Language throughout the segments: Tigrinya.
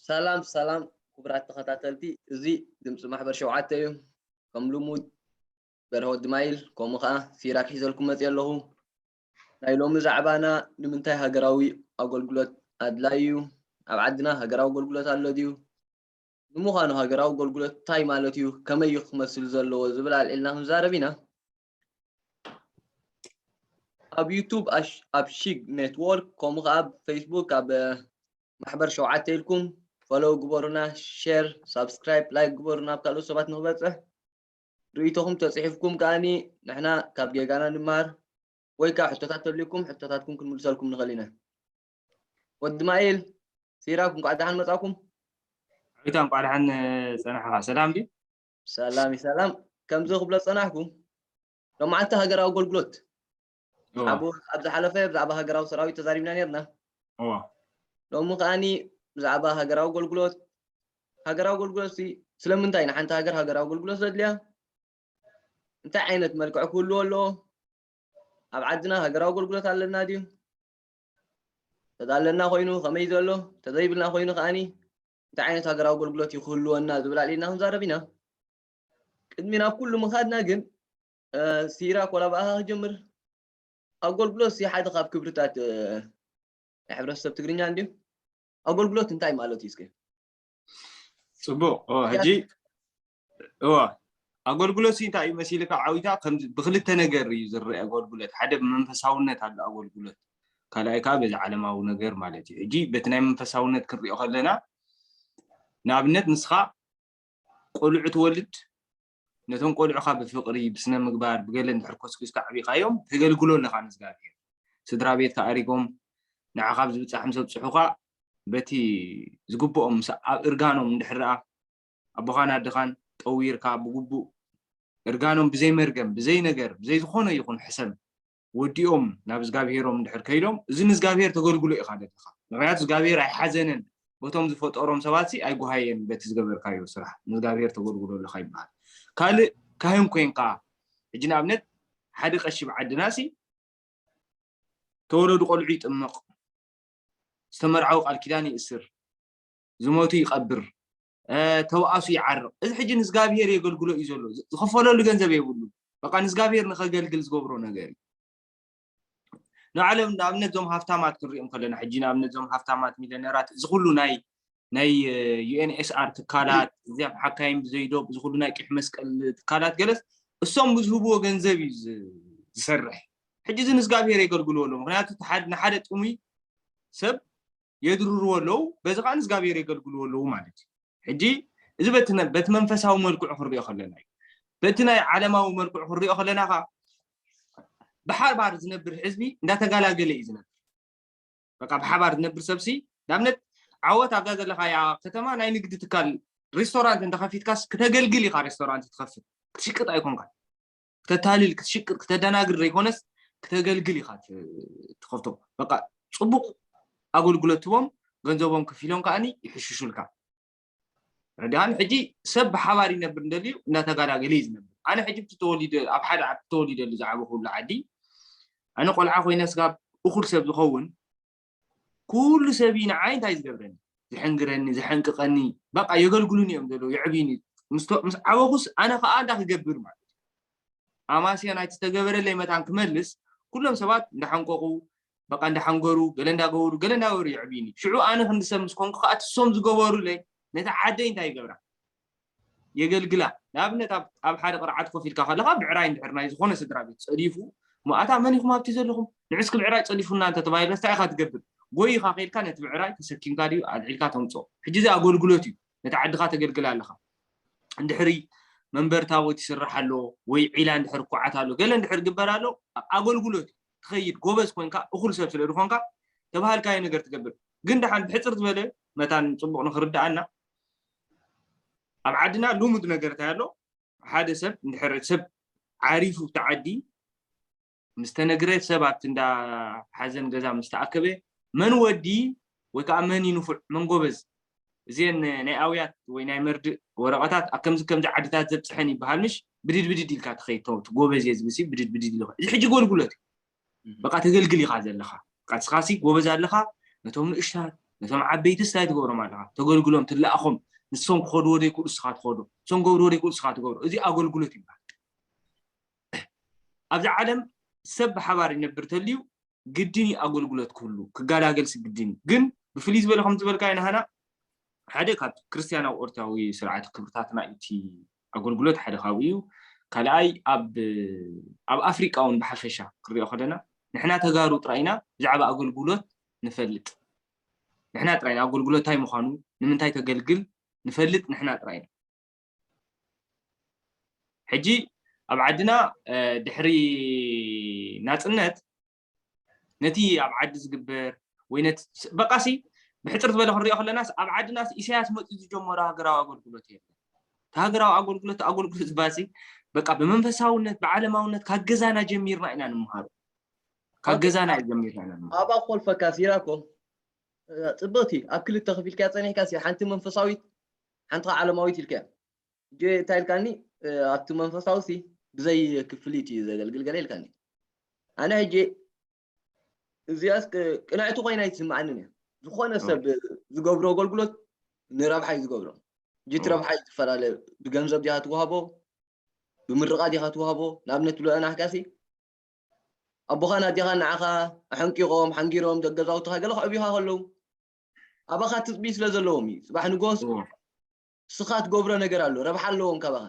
ሰላም ሰላም ክቡራት ተኸታተልቲ፣ እዚ ድምፂ ማሕበር ሸውዓተ እዩ። ከም ልሙድ በርሀ ወዲ ማይል ከምኡ ከዓ ሲራክ ሒዘልኩም መፅየ ኣለኹ። ናይ ሎሚ ዛዕባና ንምንታይ ሃገራዊ ኣገልግሎት ኣድላይ እዩ? ኣብ ዓድና ሃገራዊ ኣገልግሎት ኣሎ ድዩ? ንምዃኑ ሃገራዊ ኣገልግሎት እንታይ ማለት እዩ? ከመይ እዩ ክመስል ዘለዎ ዝብል ኣልዒልና ክንዛረብ ኢና። ኣብ ዩቱብ ኣብ ሺግ ኔትወርክ ከምኡ ከዓ ኣብ ፌስቡክ ኣብ ማሕበር ሸውዓተ ኢልኩም ፈሎው ግበሩና፣ ሼር፣ ሳብስክራይብ፣ ላይክ ግበሩና፣ ኣብ ካልኦት ሰባት ንክበፅሕ። ርእይቶኹም ተፅሒፍኩም ከዓኒ ንሕና ካብ ጌጋና ንመሃር ወይ ከዓ ሕቶታት ተልዩኩም ሕቶታትኩም ክንምልሰልኩም ንኽእል ኢና። ወዲ ማይል፣ ሲራክ እንኳዕ ደሓን መፃኩም። ዒታ እንኳዕ ደሓን ፀናሕኻ። ሰላም ድዩ? ሰላም ሰላም። ከምዚ ክብሎ ፀናሕኩ፣ ሎማዓንቲ ሃገራዊ ኣገልግሎት ኣብ ዝሓለፈ ብዛዕባ ሃገራዊ ሰራዊት ተዛሪብና ነርና። ሎሚ ከዓኒ ብዛዕባ ሃገራዊ ኣገልግሎት፣ ሃገራዊ ኣገልግሎት ስለምንታይ ንሓንቲ ሃገር ሃገራዊ ኣገልግሎት ዘድልያ፣ እንታይ ዓይነት መልክዕ ክህልዎ ኣለዎ፣ ኣብ ዓድና ሃገራዊ ኣገልግሎት ኣለና ድዩ፣ ተዳለና ኮይኑ ከመይ ዘሎ፣ ተዘይብልና ኮይኑ ከዓኒ እንታይ ዓይነት ሃገራዊ ኣገልግሎት እዩ ክህልወና ዝብል ኣልዒልና ክንዛረብ ኢና። ቅድሚ ናብ ኩሉ ምኻድና ግን ሲራክ፣ ኮላ ብኣኻ ክጀምር። ኣገልግሎት ሲ ሓደ ካብ ክብርታት ናይ ሕብረተሰብ ትግርኛ እንድዩ። ኣገልግሎት እንታይ ማለት እዩ እስከ? ፅቡቅ። ሕጂ እዋ ኣገልግሎት እንታይ እዩ መሲልካ ዓዊታ? ከም ብክልተ ነገር እዩ ዝረአ ኣገልግሎት። ሓደ ብመንፈሳውነት ኣሎ ኣገልግሎት፣ ካልኣይ ከዓ በዚ ዓለማዊ ነገር ማለት እዩ። ሕጂ በቲ ናይ መንፈሳውነት ክንሪኦ ከለና፣ ንኣብነት ንስኻ ቆልዑ ትወልድ፣ ነቶም ቆልዑኻ ብፍቅሪ፣ ብስነ ምግባር፣ ብገለ እንድሕር ኮስኪስካ ኣዕቢኻዮም፣ ተገልግሎ ኣለኻ ንእግዚኣብሔር። ስድራ ቤትካ ኣሪጎም ንዓኻ ኣብ ዝብጻሕ ምስ ኣብጽሑኻ፣ በቲ ዝግብኦም ምስ ኣብ እርጋኖም እንድሕር ደኣ ኣቦኻን ኣደኻን ጠዊርካ ብግቡእ እርጋኖም ብዘይ መርገም፣ ብዘይ ነገር፣ ብዘይ ዝኾነ ይኹን ሕሰም ወዲኦም ናብ እዝጋብሄሮም እንድሕር ከይዶም፣ እዚ ንእዝጋብሄር ተገልግሎ ኢኻ ደለኻ። ምኽንያቱ እዝጋብሄር ኣይሓዘነን፣ በቶም ዝፈጠሮም ሰባት ሲ ኣይጓሃየን በቲ ዝገበርካዮ ስራሕ። ንእዝጋብሄር ተገልግሎ ኣለኻ ይበሃል። ካልእ ካህን ኮይንካ፣ ሕጂ ንኣብነት ሓደ ቀሺ ብዓድና ሲ ተወለዱ ቆልዑ ይጥምቕ፣ ዝተመርዓው ቃል ኪዳን ይእስር፣ ዝሞቱ ይቐብር፣ ተባእሱ ይዓርቕ። እዚ ሕጂ ንእዝጋብሄር የገልግሎ እዩ ዘሎ። ዝኸፈለሉ ገንዘብ የብሉ። በቃ ንእዝጋብሄር ንኸገልግል ዝገብሮ ነገር እዩ። ንዓለም ንኣብነት ዞም ሃፍታማት ክንሪኦም ከለና፣ ሕጂ ንኣብነት ዞም ሃፍታማት ሚለነራት፣ እዚ ኩሉ ናይ ናይ ዩኤንኤስኣር ትካላት፣ እዚም ሓካይም ብዘይዶብ፣ እዚ ኩሉ ናይ ቂሕ መስቀል ትካላት ገለስ እሶም ብዝህብዎ ገንዘብ እዩ ዝሰርሕ። ሕጂ እዚ ንእዝጋብሄር የገልግልዎ ኣለዉ። ምክንያቱ ንሓደ ጥሙይ ሰብ የድርርዎ ኣለዉ፣ በዚ ከዓ ንእዝጋብሄር የገልግልዎ ኣለዉ ማለት እዩ። ሕጂ እዚ በቲ መንፈሳዊ መልክዑ ክንሪኦ ከለና እዩ። በቲ ናይ ዓለማዊ መልክዑ ክንሪኦ ከለና ከዓ ብሓባር ዝነብር ህዝቢ እንዳተጋላገለ እዩ ዝነብር። በቃ ብሓባር ዝነብር ሰብሲ ንኣብነት ዓወት ኣብዛ ዘለኻያ ከተማ ናይ ንግዲ ትካል ሬስቶራንት እንተኸፊትካስ ክተገልግል ኢኻ። ሬስቶራንት ትኸፍት ክትሽቅጥ ኣይኮንካ፣ ክተታልል ክትሽቅጥ ክተደናግር ዘይኮነስ ክተገልግል ኢኻ ትኸፍቶ። በቃ ፅቡቅ ኣገልግሎት ትቦም ገንዘቦም ከፊሎም ከዓኒ ይሕሽሹልካ። ረዲኣን ሕጂ ሰብ ብሓባር ይነብር እንደልዩ እናተጋላገለ እዩ ዝነብር። ኣነ ሕጂ ተወሊደ ኣብ ሓደ ዓዲ ተወሊደሉ ዝዓበኹሉ ዓዲ ኣነ ቆልዓ ኮይነ ስጋብ እኹል ሰብ ዝኸውን ኩሉ ሰብ እዩ ንዓይ እንታይ ዝገብረኒ ዝሕንግረኒ ዝሐንቅቐኒ በቃ የገልግሉኒ እዮም ዘለዉ የዕብዩኒ ምስ ዓበኹስ ኣነ ከዓ እንዳ ክገብር ማለት እዩ ኣማስያ ናይቲ ዝተገበረለይ መታን ክመልስ ኩሎም ሰባት እንዳሓንቀቑ በቃ እንዳሓንገሩ ገለ እንዳገበሩ ገለ እንዳገበሩ የዕብዩኒ ሽዑ ኣነ ክንዲ ሰብ ምስ ኮንኩ ከዓ ትሶም ዝገበሩለይ ነቲ ዓደይ እንታይ ይገብራ የገልግላ ንኣብነት ኣብ ሓደ ቅርዓት ኮፍ ኢልካ ከለካ ብዕራይ እንድሕር ናይ ዝኮነ ስድራ ቤት ፀዲፉ ማኣታ መን ኢኩም ኣብቲ ዘለኩም ንዕስኪ ብዕራይ ፀዲፉና እንተተባሂልካ እንታይ ኢካ ትገብር ጎይካ ከይድካ ነቲ ብዕራይ ተሰኪምካ ድዩ ኣልዒልካ ተምፅኦ ሕጂ እዚ ኣገልግሎት እዩ ነቲ ዓድካ ተገልግል ኣለካ እንድሕሪ መንበሪ ታቦት ይስራሕ ኣሎ ወይ ዒላ እንድሕር ኳዓት ኣሎ ገለ እንድሕር ግበር ኣሎ ኣገልግሎት እዩ ትኸይድ ጎበዝ ኮንካ እኩል ሰብ ስለ ዝኾንካ ተባሃልካዮ ነገር ትገብር ግን ደሓን ብሕፅር ዝበለ መታን ፅቡቕ ንኽርድኣና ኣብ ዓድና ልሙድ ነገር እንታይ ኣሎ ሓደ ሰብ እንድሕር ሰብ ዓሪፉ እቲ ዓዲ ምስ ተነግረ ሰብ ኣብቲ እንዳ ሓዘን ገዛ ምስ ተኣከበ መን ወዲ ወይ ከዓ መን እዩ ንፉዕ መን ጎበዝ እዚአን ናይ ኣውያት ወይ ናይ መርድእ ወረቐታት ኣብ ከምዚ ከምዚ ዓድታት ዘብፅሐን ይበሃል ምሽ ብድድ ብድድ ኢልካ ትኸይድ እቲ ጎበዝ እየ ዝብል ብድድ ብድድ ኢልካ እዚ ሕጂ ጎልጉለት እዩ በቃ ተገልግል ኢኻ ዘለኻ ንስኻሲ ጎበዝ ኣለኻ ነቶም ንእሽታት ነቶም ዓበይትስ እንታይ ትገብሮም ኣለኻ? ተገልግሎም፣ ትለኣኾም። ንሶም ክኸድዎ ዘይክእሉ ንስኻ ትኸዶ፣ ንሶም ገብርዎ ዘይክእሉ ንስኻ ትገብሮ። እዚ ኣገልግሎት ይበሃል። ኣብዚ ዓለም ሰብ ብሓባር ይነብር ተልዩ ግድን እዩ ኣገልግሎት ክህሉ፣ ክጋላገልሲ ግድን እዩ። ግን ብፍልይ ዝበለ ከም ዝበልካዮ ናህና ሓደ ካብ ክርስትያናዊ ኦርቶዶክሳዊ ስርዓት ክብርታትና እዩ እቲ ኣገልግሎት ሓደ ካብኡ እዩ። ካልኣይ ኣብ ኣብ ኣፍሪቃ እውን ብሓፈሻ ክንሪኦ ከለና ንሕና ተጋሩ ጥራይ ኢና ብዛዕባ ኣገልግሎት ንፈልጥ። ንሕና ጥራይ ኢና ኣገልግሎት እንታይ ምዃኑ፣ ንምንታይ ተገልግል ንፈልጥ ንሕና ጥራይ ኢና። ሕጂ ኣብ ዓድና ድሕሪ ናፅነት ነቲ ኣብ ዓዲ ዝግበር ወይ ነቲ በቃሲ ብሕፅር ዝበለ ክንሪኦ ከለናስ ኣብ ዓድናስ ኢሳያስ መፅኡ ዝጀመሮ ሃገራዊ ኣገልግሎት የለን። እቲ ሃገራዊ ኣገልግሎት ኣገልግሎት ባሲ በቃ ብመንፈሳውነት ብዓለማውነት ካብ ገዛና ጀሚርና ኢና ንምሃሮ። ካብ ገዛና እዩ ጀሚርና ኢና ንምሃሮ። ኣባ ኮልፈካ ሲራኮ ፅብቕቲ ኣብ ክልተ ክፊልካ ፀኒሕካ ሲ ሓንቲ መንፈሳዊት ሓንቲ ዓለማዊት ኢልካ ጀ እንታይ ኢልካኒ ኣብቲ መንፈሳዊ ሲ ብዘይ ክፍሊት እዩ ዘገልግል ገለ ኢልካኒ ኣነ ሕጂ እዚኣስ ቅንዕቲ ኮይና ይትስምዓንን እያ ዝኾነ ሰብ ዝገብሮ ኣገልግሎት ንረብሓ እዩ ዝገብሮ ጅት ረብሓ እዩ ዝፈላለ ብገንዘብ ዲኻ ትዋሃቦ ብምርቓ ዲኻ ትዋሃቦ ንኣብነት ትብሎ ናሕካሲ ኣቦኻን ኣዴኻን ንዓኻ ኣሐንቂቖም ሓንጊሮም ደገዛውትኻ ገለ ከዕብዩኻ ከለዉ ኣባኻ ትፅቢ ስለ ዘለዎም እዩ ፅባሕ ንጎስ ስኻ ትገብሮ ነገር ኣሎ ረብሓ ኣለዎም ካባኻ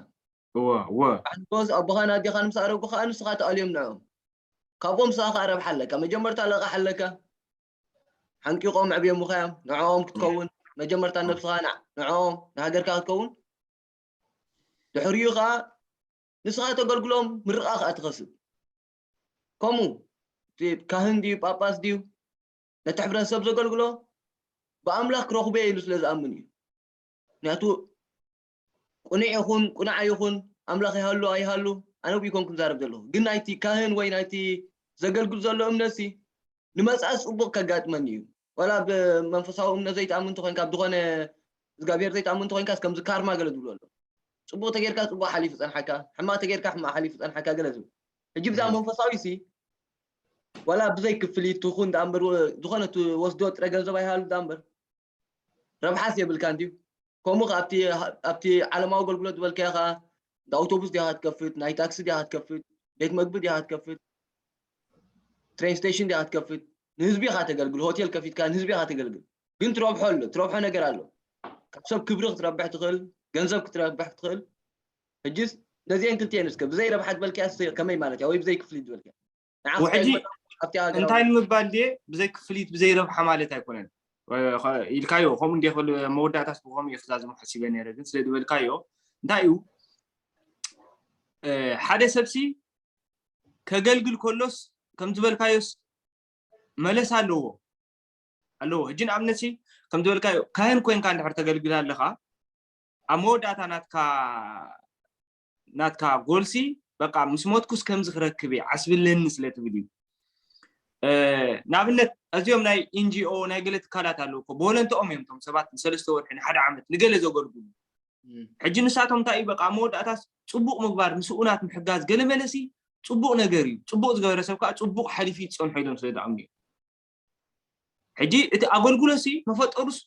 እወ እወ ንጎስ ኣቦኻን ኣዴኻን ምስ ኣረጉ ከዓ ንስኻ ተኣልዮም ንዕኦም ካብኦም ስኻ ከዓ ረብሓ ኣለካ መጀመርታ ለቃሕ ኣለካ ሓንቂቖም ኣዕብዮምኻ እዮም ንዕኦም ክትከውን መጀመርታ ነብስኻ ንዕኦም ንሃገርካ ክትከውን ድሕሪኡ ከዓ ንስኻ ተገልግሎም ምርቓ ከዓ ትኸስብ ከምኡ ካህን ድዩ ጳጳስ ድዩ ነቲ ሕብረተሰብ ዘገልግሎ ብኣምላኽ ክረኽቦ ኢሉ ስለ ዝኣምን እዩ ምክንያቱ ቁኑዕ ይኹን ቁኑዕ ኣይኹን ኣምላኽ ይሃሉ ኣይሃሉ ኣነ ብይኮን ክንዛረብ ዘለኹ ግን ናይቲ ካህን ወይ ናይቲ ዘገልግል ዘሎ እምነትሲ ንመፅኣ ፅቡቕ ከጋጥመኒ እዩ ዋላ ብመንፈሳዊ እምነት ዘይትኣምን ተኮይንካ ብዝኾነ እግዚኣብሔር ዘይትኣምን ተኮይንካስ ከምዚ ካርማ ገለ ዝብሉ ኣሎ ፅቡቕ ተጌርካ ፅቡቕ ሓሊፉ ፀንሓካ ሕማቕ ተጌርካ ሕማቕ ሓሊፉ ፀንሓካ ገለ ዝብል ሕጂ ብዛ መንፈሳዊ ሲ ዋላ ብዘይ ክፍሊት ትኹን ዳኣ እምበር ዝኾነ ትወስዶ ጥረ ገንዘብ ኣይሃሉ ዳኣ እምበር ረብሓስ የብልካ እንድዩ ከምኡ ኣብቲ ዓለማዊ ኣገልግሎት ዝበልካዮ ከዓ ኣውቶቡስ ዲኻ ትከፍት ናይ ታክሲ ዲኻ ትከፍት ቤት መግቢ ዲኻ ትከፍት ትሬን ስቴሽን ዲኻ ትከፍት ንህዝቢ ኢኻ ተገልግል ሆቴል ከፊትካ ንህዝቢ ኢኻ ተገልግል ግን ትረብሖ ኣሎ ትረብሖ ነገር ኣሎ ካብ ሰብ ክብሪ ክትረብሕ ትኽእል ገንዘብ ክትረብሕ ትኽእል ሕጂስ ነዚአን ክልቲአን እስከ ብዘይ ረብሓ ዝበልካያ ከመይ ማለት እያ ወይ ብዘይ ክፍሊት ዝበልካያ ውሕጂ እንታይ ንምባል ድየ ብዘይ ክፍሊት ብዘይ ረብሓ ማለት ኣይኮነን ኢልካዮ ከምኡ እንደ ክብል መወዳእታስ ብከምኡ እዩ ክዛዝሙ ሓሲበ ነረ ግን ስለ ዝበልካዮ እንታይ እዩ ሓደ ሰብሲ ከገልግል ከሎስ ከም ዝበልካዮስ መለስ ኣለዎ ኣለዎ ሕጂ ንኣብነት ከም ዝበልካዮ ካህን ኮይንካ እንድሕር ተገልግል ኣለካ ኣብ መወዳእታ ናትካ ናትካ ጎልሲ በቃ ምስ ሞትኩስ ከምዚ ክረክብ እየ ዓስብለኒ ስለ ትብል እዩ ንኣብነት እዚኦም ናይ ኤንጂኦ ናይ ገለ ትካላት ኣለዉ እኮ ብወለንትኦም እዮም ቶም ሰባት ንሰለስተ ወርሒ ንሓደ ዓመት ንገለ ዘገልግሉ ሕጂ ንሳቶም እንታይ እዩ በቃ መወዳእታስ ፅቡቅ ምግባር ንስኡናት ምሕጋዝ ገለ መለሲ ፅቡቅ ነገር እዩ ፅቡቅ ዝገበረ ሰብ ከዓ ፅቡቅ ሓሊፉ ይፀንሖ ኢሎም ስለ ዝኣምኑ እዮም ሕጂ እቲ ኣገልግሎሲ መፈጠሩስ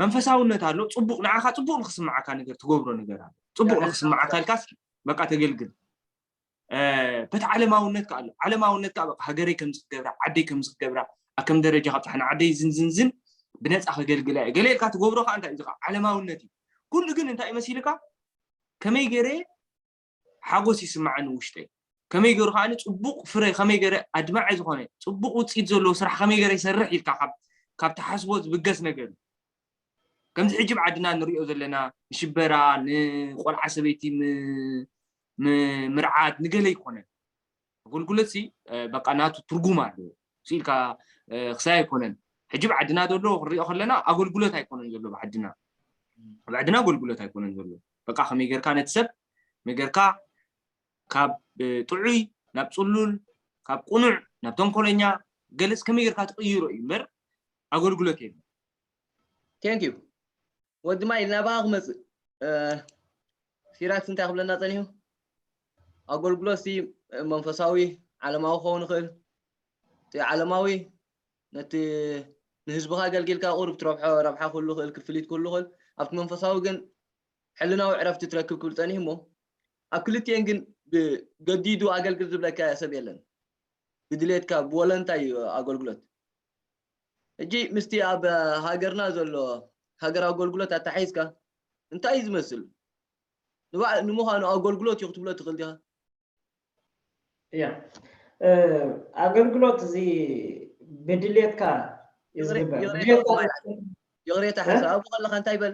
መንፈሳውነት ኣሎ ፅቡቅ ንዓኻ ፅቡቅ ንክስምዓካ ነገር ትገብሮ ነገር ኣሎ ፅቡቅ ንክስምዓካ ኢልካስ በቃ ተገልግል በቲ ዓለማውነት ከዓ ኣሎ ዓለማውነት ከዓ በቃ ሃገረይ ከምዚ ክገብራ ዓደይ ከምዚ ክገብራ ኣከም ደረጃ ካብፅሓ ንዓደይ ዝንዝንዝን ብነፃ ከገልግላ እየ ገለ ኢልካ ትገብሮ ከዓ እንታይ እዚ ከዓ ዓለማውነት እዩ ኩሉ ግን እንታይ መሲልካ ከመይ ገይረ ሓጎስ ይስምዓኒ ውሽጠይ ከመይ ገይሩ ከዓ ፅቡቅ ፍረ ከመይ ገይረ ኣድማዒ ዝኮነ ፅቡቅ ውፅኢት ዘለዎ ስራሕ ከመይ ገይረ ይሰርሕ ኢልካ ካብ ትሓስቦ ዝብገስ ነገር እዩ ከምዚ ሕጂ ኣብ ዓድና ንሪኦ ዘለና ንሽበራ ንቆልዓ ሰበይቲ ምርዓድ ንገለ ይኮነ ኣገልግሎት ሲ በቃ ናቱ ትርጉም ኣለዎ ስኢልካ ክሳይ ኣይኮነን ሕጂ ኣብ ዓድና ዘሎ ክንሪኦ ከለና ኣገልግሎት ኣይኮነን ዘሎ ኣብ ዓድና ኣብ ዓድና ኣገልግሎት ኣይኮነን ዘሎ በቃ ከመይ ጌርካ ነቲ ሰብ መይ ጌርካ ካብ ጥዑይ ናብ ፅሉል ካብ ቁኑዕ ናብ ተንኮለኛ ገለስ ከመይ ጌርካ ትቕይሮ እዩ እምበር ኣገልግሎት የለን ቴንክ ዩ ወዲ ማይል ናባኻ ክመፅእ ሲራክስ እንታይ ክብለና ፀኒሑ ኣገልግሎት ሲ መንፈሳዊ ዓለማዊ ክኸውን ይኽእል እቲ ዓለማዊ ነቲ ንህዝብኻ ኣገልጊልካ ቁሩብ ትረብሖ ረብሓ ክህሉ ይኽእል፣ ክፍሊት ክህሉ ይኽእል። ኣብቲ መንፈሳዊ ግን ሕልናዊ ዕረፍቲ ትረክብ ክብል ጸኒሑ እሞ፣ ኣብ ክልቲኤን ግን ብገዲዱ ኣገልግል ዝብለካ ሰብ የለን። ብድሌትካ ብወለንታ እዩ ኣገልግሎት። ሕጂ ምስቲ ኣብ ሃገርና ዘሎ ሃገራዊ ኣገልግሎት ኣተሓሒዝካ እንታይ እዩ ዝመስል? ንባዕ-፣ ንምዃኑ ኣገልግሎት እዩ ክትብሎ ትኽእል ዲኻ? እያ፣ ኣገልግሎት እዚ ብድሌትካ እዩ ዝግበር። ይቕሬታ ሓሳብ ኣብኡ ከለካ እንታይ በል፣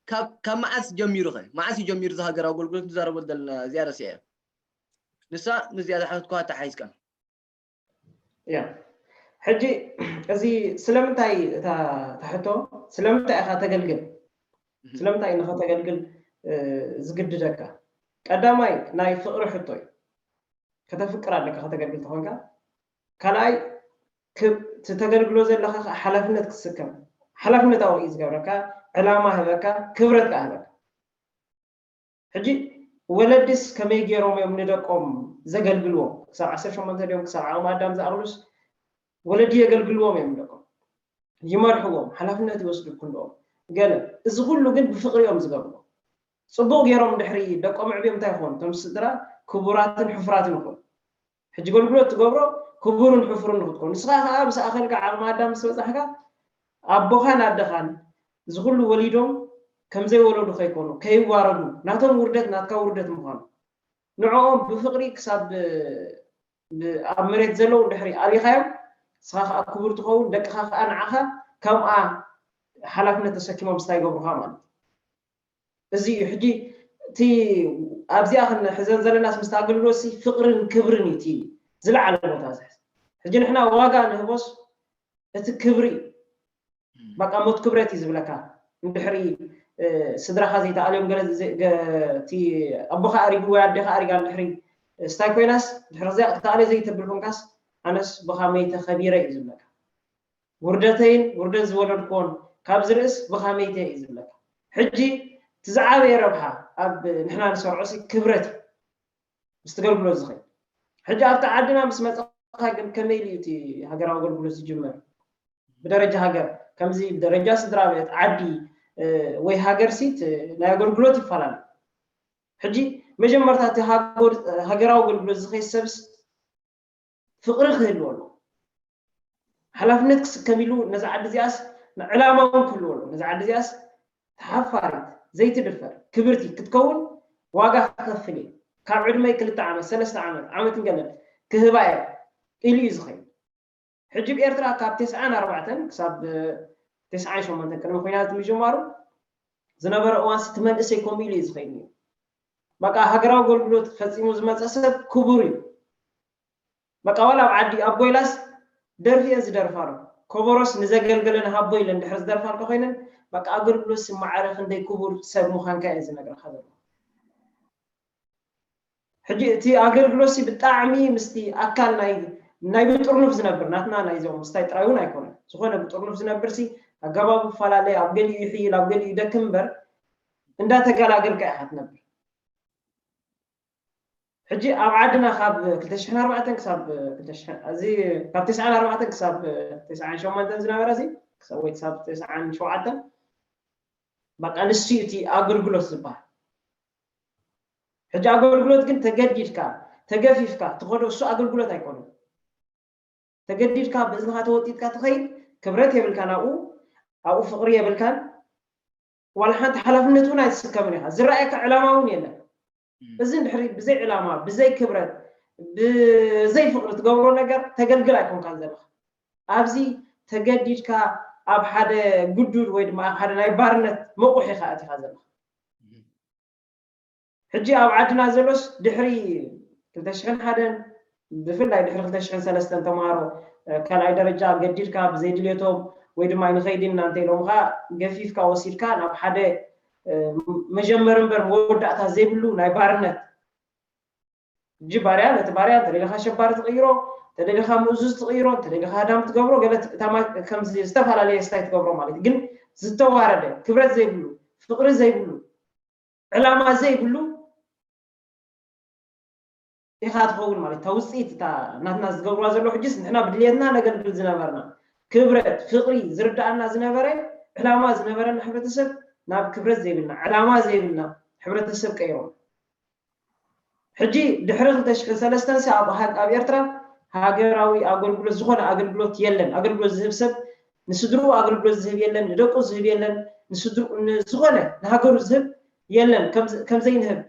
ካብ መዓስ ጀሚሩ ኸ? መዓስ እዩ ጀሚሩ እዚ ሃገራዊ ኣገልግሎት ንዛረበሉ ዘለና? እዚኣ ረሲዐ። ንሳ ምስዚኣ ዝሓተትኩ ኣተሓሒዝካ። እያ፣ ሕጂ እዚ ስለምንታይ እታ ሕቶ፣ ስለምንታይ ኢኻ ተገልግል፣ ስለምንታይ ንኸተገልግል ዝግድደካ? ቀዳማይ ናይ ፍቕሪ ሕቶ እዩ። ከተፍቅር ኣለካ ከተገልግል ተኾንካ። ካልኣይ፣ እቲ ተገልግሎ ዘለካ ከዓ ሓላፍነት ክትስከም፣ ሓላፍነታዊ እዩ ዝገብረካ። ዕላማ ህበካ፣ ክብረት ከዓ ህበካ። ሕጂ ወለድስ ከመይ ገይሮም እዮም ንደቆም ዘገልግልዎም? ክሳብ ዓሰርተ ሸሞንተ ድዮም ክሳብ ዓቕሚ ኣዳም ዝኣኽሉስ ወለዲ የገልግልዎም እዮም ንደቆም፣ ይመርሕዎም፣ ሓላፍነት ይወስዱ ክንድኦም። ገለ፣ እዚ ኩሉ ግን ብፍቕሪ እዮም ዝገብርዎ። ፅቡቕ ገይሮም ድሕሪ ደቆም ኣዕብዮም እንታይ ይኾኑ? እቶም ስድራ ክቡራትን ሕፉራትን ይኾኑ። ሕጂ ኣገልግሎት ትገብሮ ክቡርን ሕፉርን ንክትኮን፣ ንስኻ ከዓ ምስ ኣኸልካ ዓቕሚ ኣዳም ምስ በፃሕካ ኣቦኻን ኣደኻን እዚ ኩሉ ወሊዶም ከምዘይወለዱ ከይኮኑ፣ ከይዋረዱ፣ ናቶም ውርደት ናትካ ውርደት ምዃኑ፣ ንዕኦም ብፍቕሪ ክሳብ ኣብ መሬት ዘለዉ እንድሕሪ ኣሊኻዮም፣ ንስኻ ከዓ ክቡር ትኸውን፣ ደቅኻ ከዓ ንዓኻ ከምኣ ሓላፍነት ተሰኪሞም ስታይ ይገብሩኻ ማለት እዩ። እዚ እዩ ሕጂ እቲ ኣብዚኣ ክንሕዘን ዘለናስ ምስቲ ኣገልግሎት ሲ ፍቕርን ክብርን እዩ እቲ ዝለዓለ ቦታ ዝሕዝ። ሕጂ ንሕና ዋጋ ንህቦስ እቲ ክብሪ እዩ። በቃ ሞት ክብረት እዩ ዝብለካ። እንድሕሪ ስድራኻ ዘይተኣልዮም ገለ እቲ ኣቦኻ ኣሪጉ ወይ ኣዴኻ ኣሪጋ እንድሕሪ ስታይ ኮይናስ ድሕሪ እዚኣ ክተኣልዮ ዘይተብል ኮንካስ ኣነስ ብኻ መይተ ከቢረ እዩ ዝብለካ። ውርደተይን ውርደት ዝወለድክዎን ካብ ዝርእስ ብኻ መይተ እዩ ዝብለካ። ሕጂ እቲ ዝዓበየ ረብሓ ኣብ ንሕና ንሰርዖ ሲ ክብረት እዩ። ምስ ትገልግሎ ዝኽእል ሕጂ ኣብቲ ዓድና ምስ መፀኻ ግን ከመይ ኢሉ እቲ ሃገራዊ ኣገልግሎት ዝጅመር? ብደረጃ ሃገር ከምዚ ብደረጃ ስድራ ቤት ዓዲ ወይ ሃገር ሲት ናይ ኣገልግሎት ይፈላለ። ሕጂ መጀመርታ እቲ ሃገራዊ ኣገልግሎት ዝኸይድ ሰብስ ፍቕሪ ክህልዎ ኣሎ። ሓላፍነት ክስከም ኢሉ ነዛ ዓዲ እዚኣስ ዕላማ እውን ክህልዎ ኣሎ። ነዛ ዓዲ እዚኣስ ተሓፋሪት ዘይትድፈር ክብርቲ ክትከውን ዋጋ ክከፍል እየ። ካብ ዕድመይ ክልተ ዓመት ሰለስተ ዓመት ዓመት ንገለን ክህባ እየ ኢሉ እዩ ዝኸይድ። ሕጂ ብኤርትራ ካብ ተስዓን ኣርባዕተን ክሳብ ተስዓን ሸሞንተን ቅድሚ ኩናት ምጅማሩ ዝነበረ እዋንስ እቲ መንእሰይ ከምኡ ኢሉ እዩ ዝኸይድ ነይሩ። በቃ ሃገራዊ ኣገልግሎት ፈፂሙ ዝመፀ ሰብ ክቡር እዩ። በቃ ዋላ ኣብ ዓዲ ኣቦ ኢላስ ደርፊ እየን ዝደርፋ ኣሎ። ከበሮስ ንዘገልገለ ንሃቦ ኢለን ድሕሪ ዝደርፋ እንተኮይነን በቃ ኣገልግሎት ሲ ማዕረ ክንደይ ክቡር ሰብ ምዃንካ እየን ዝነግረካ ዘሎ። ሕጂ እቲ ኣገልግሎት ሲ ብጣዕሚ ምስቲ ኣካል ናይ ናይ ብጥርኑፍ ዝነብር ናትና ናይዞም ምስታይ ጥራይ እውን ኣይኮነን። ዝኾነ ብጥርኑፍ ዝነብር ሲ ኣገባቡ ይፈላለ፣ ኣብ ገሊኡ ይሕይል፣ ኣብ ገሊኡ ይደክም እምበር እንዳተገላገልካ ኢኻ ትነብር። ሕጂ ኣብ ዓድና ካብ ክልተ ሽሕን ኣርባዕተን ክሳብ ክልተ ሽሕን እዚ ካብ ተስዓን ኣርባዕተን ክሳብ ተስዓን ሸሞንተን ዝነበረ እዚ ክሳብ ወይ ክሳብ ተስዓን ሸውዓተን በቃ ንሱ እዩ እቲ ኣገልግሎት ዝበሃል። ሕጂ ኣገልግሎት ግን ተገዲድካ ተገፊፍካ ትኸዶ እሱ ኣገልግሎት ኣይኮነን። ተገዲድካ ብእዝንኻ ተወጢጥካ ትኸይድ ክብረት የብልካን ኣብኡ ኣብኡ ፍቕሪ የብልካን ዋላ ሓንቲ ሓላፍነት እውን ኣይትስከምን ኢኻ። ዝረኣየካ ዕላማ እውን የለን። እዚ እንድሕሪ ብዘይ ዕላማ ብዘይ ክብረት ብዘይ ፍቕሪ ትገብሮ ነገር ተገልግል ኣይኮንካን ዘለኻ። ኣብዚ ተገዲድካ ኣብ ሓደ ግዱድ ወይ ድማ ኣብ ሓደ ናይ ባርነት መቑሕ ኢኻ ኣቲኻ ዘለኻ። ሕጂ ኣብ ዓድና ዘሎስ ድሕሪ ክልተ ሽሕን ሓደን ብፍላይ ድሕሪ ክልተ ሽሕን ሰለስተን ተምሃሮ ካልኣይ ደረጃ ገዲድካ ብዘይ ድልየቶም ወይ ድማ ኣይንኸይድን ኢና እንተኢሎምኻ ገፊፍካ ወሲድካ ናብ ሓደ መጀመሪ እምበር መወዳእታ ዘይብሉ ናይ ባርነት ሕጂ ባርያ ነቲ ባርያ እንተደሊኻ ሸባሪ ትቕይሮ እንተደሊኻ ምእዙዝ ትቕይሮ እንተደሊኻ ሃዳም ትገብሮ ገለ ከምዚ ዝተፈላለየ ስታይ ትገብሮ ማለት ግን ዝተዋረደ ክብረት ዘይብሉ ፍቕሪ ዘይብሉ ዕላማ ዘይብሉ ኢኻ ትኸውን ማለት እታ ውፅኢት እታ ናትና ዝገብርዋ ዘሎ ሕጅስ ንሕና ብድልየትና ነገልግል ዝነበርና ክብረት፣ ፍቕሪ ዝርድኣና ዝነበረ፣ ዕላማ ዝነበረና ሕብረተሰብ ናብ ክብረት ዘይብልና፣ ዕላማ ዘይብልና ሕብረተሰብ ቀይሮም። ሕጂ ድሕሪ ክልተ ሽሕን ሰለስተን ሲ ኣብ ሃ- ኣብ ኤርትራ ሃገራዊ ኣገልግሎት፣ ዝኾነ ኣገልግሎት የለን። ኣገልግሎት ዝህብ ሰብ ንስድርኡ ኣገልግሎት ዝህብ የለን፣ ንደቁ ዝህብ የለን፣ ንስድርኡ ንዝኾነ ንሃገሩ ዝህብ የለን። ከም ከም ዘይንህብ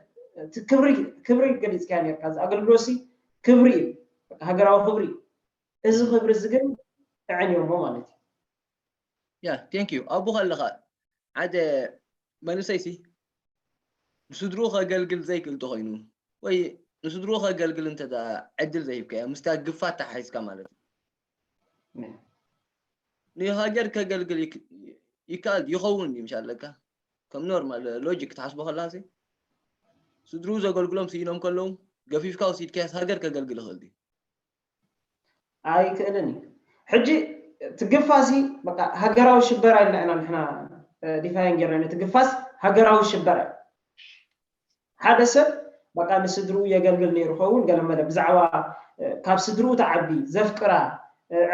እቲ ክብሪ ክብሪ ገሊጽካዮ ነርካ። እዚ ኣገልግሎት ሲ ክብሪ እዩ፣ በቃ ሃገራዊ ክብሪ እዩ። እዚ ክብሪ እዚ ግን ኣዕንዮሞ ማለት እዩ። ያ ቴንክ ዩ ኣቦ ከለኻ ሓደ መንእሰይ ሲ ንስድርኡ ከገልግል ዘይክእል ተኮይኑ ወይ ንስድርኡ ከገልግል እንተ ደኣ ዕድል ዘይብካዮ ምስታ ግፋ ተሓሒዝካ ማለት እዩ። ንሃገር ከገልግል ይክ- ይከኣል ይኸውን እዩ ምሽ ኣለካ ከም ኖርማል ሎጂክ ክትሓስቦ ከለካ ሲ ስድርኡ ዘገልግሎም ስኢኖም ከለዉ ገፊፍካ ወሲድካያስ ሃገር ከገልግል ይኽእል ድዩ? ኣይክእልን እዩ። ሕጂ ትግፋሲ በቃ ሃገራዊ ሽበራ ኢልና ኢና ንሕና ዲፋይን ጌርና ነቲ ግፋስ ሃገራዊ ሽበራ እዩ። ሓደ ሰብ በቃ ንስድርኡ የገልግል ነይሩ ኸውን ገለመለ ብዛዕባ ካብ ስድርኡ ተዓቢ ዘፍቅራ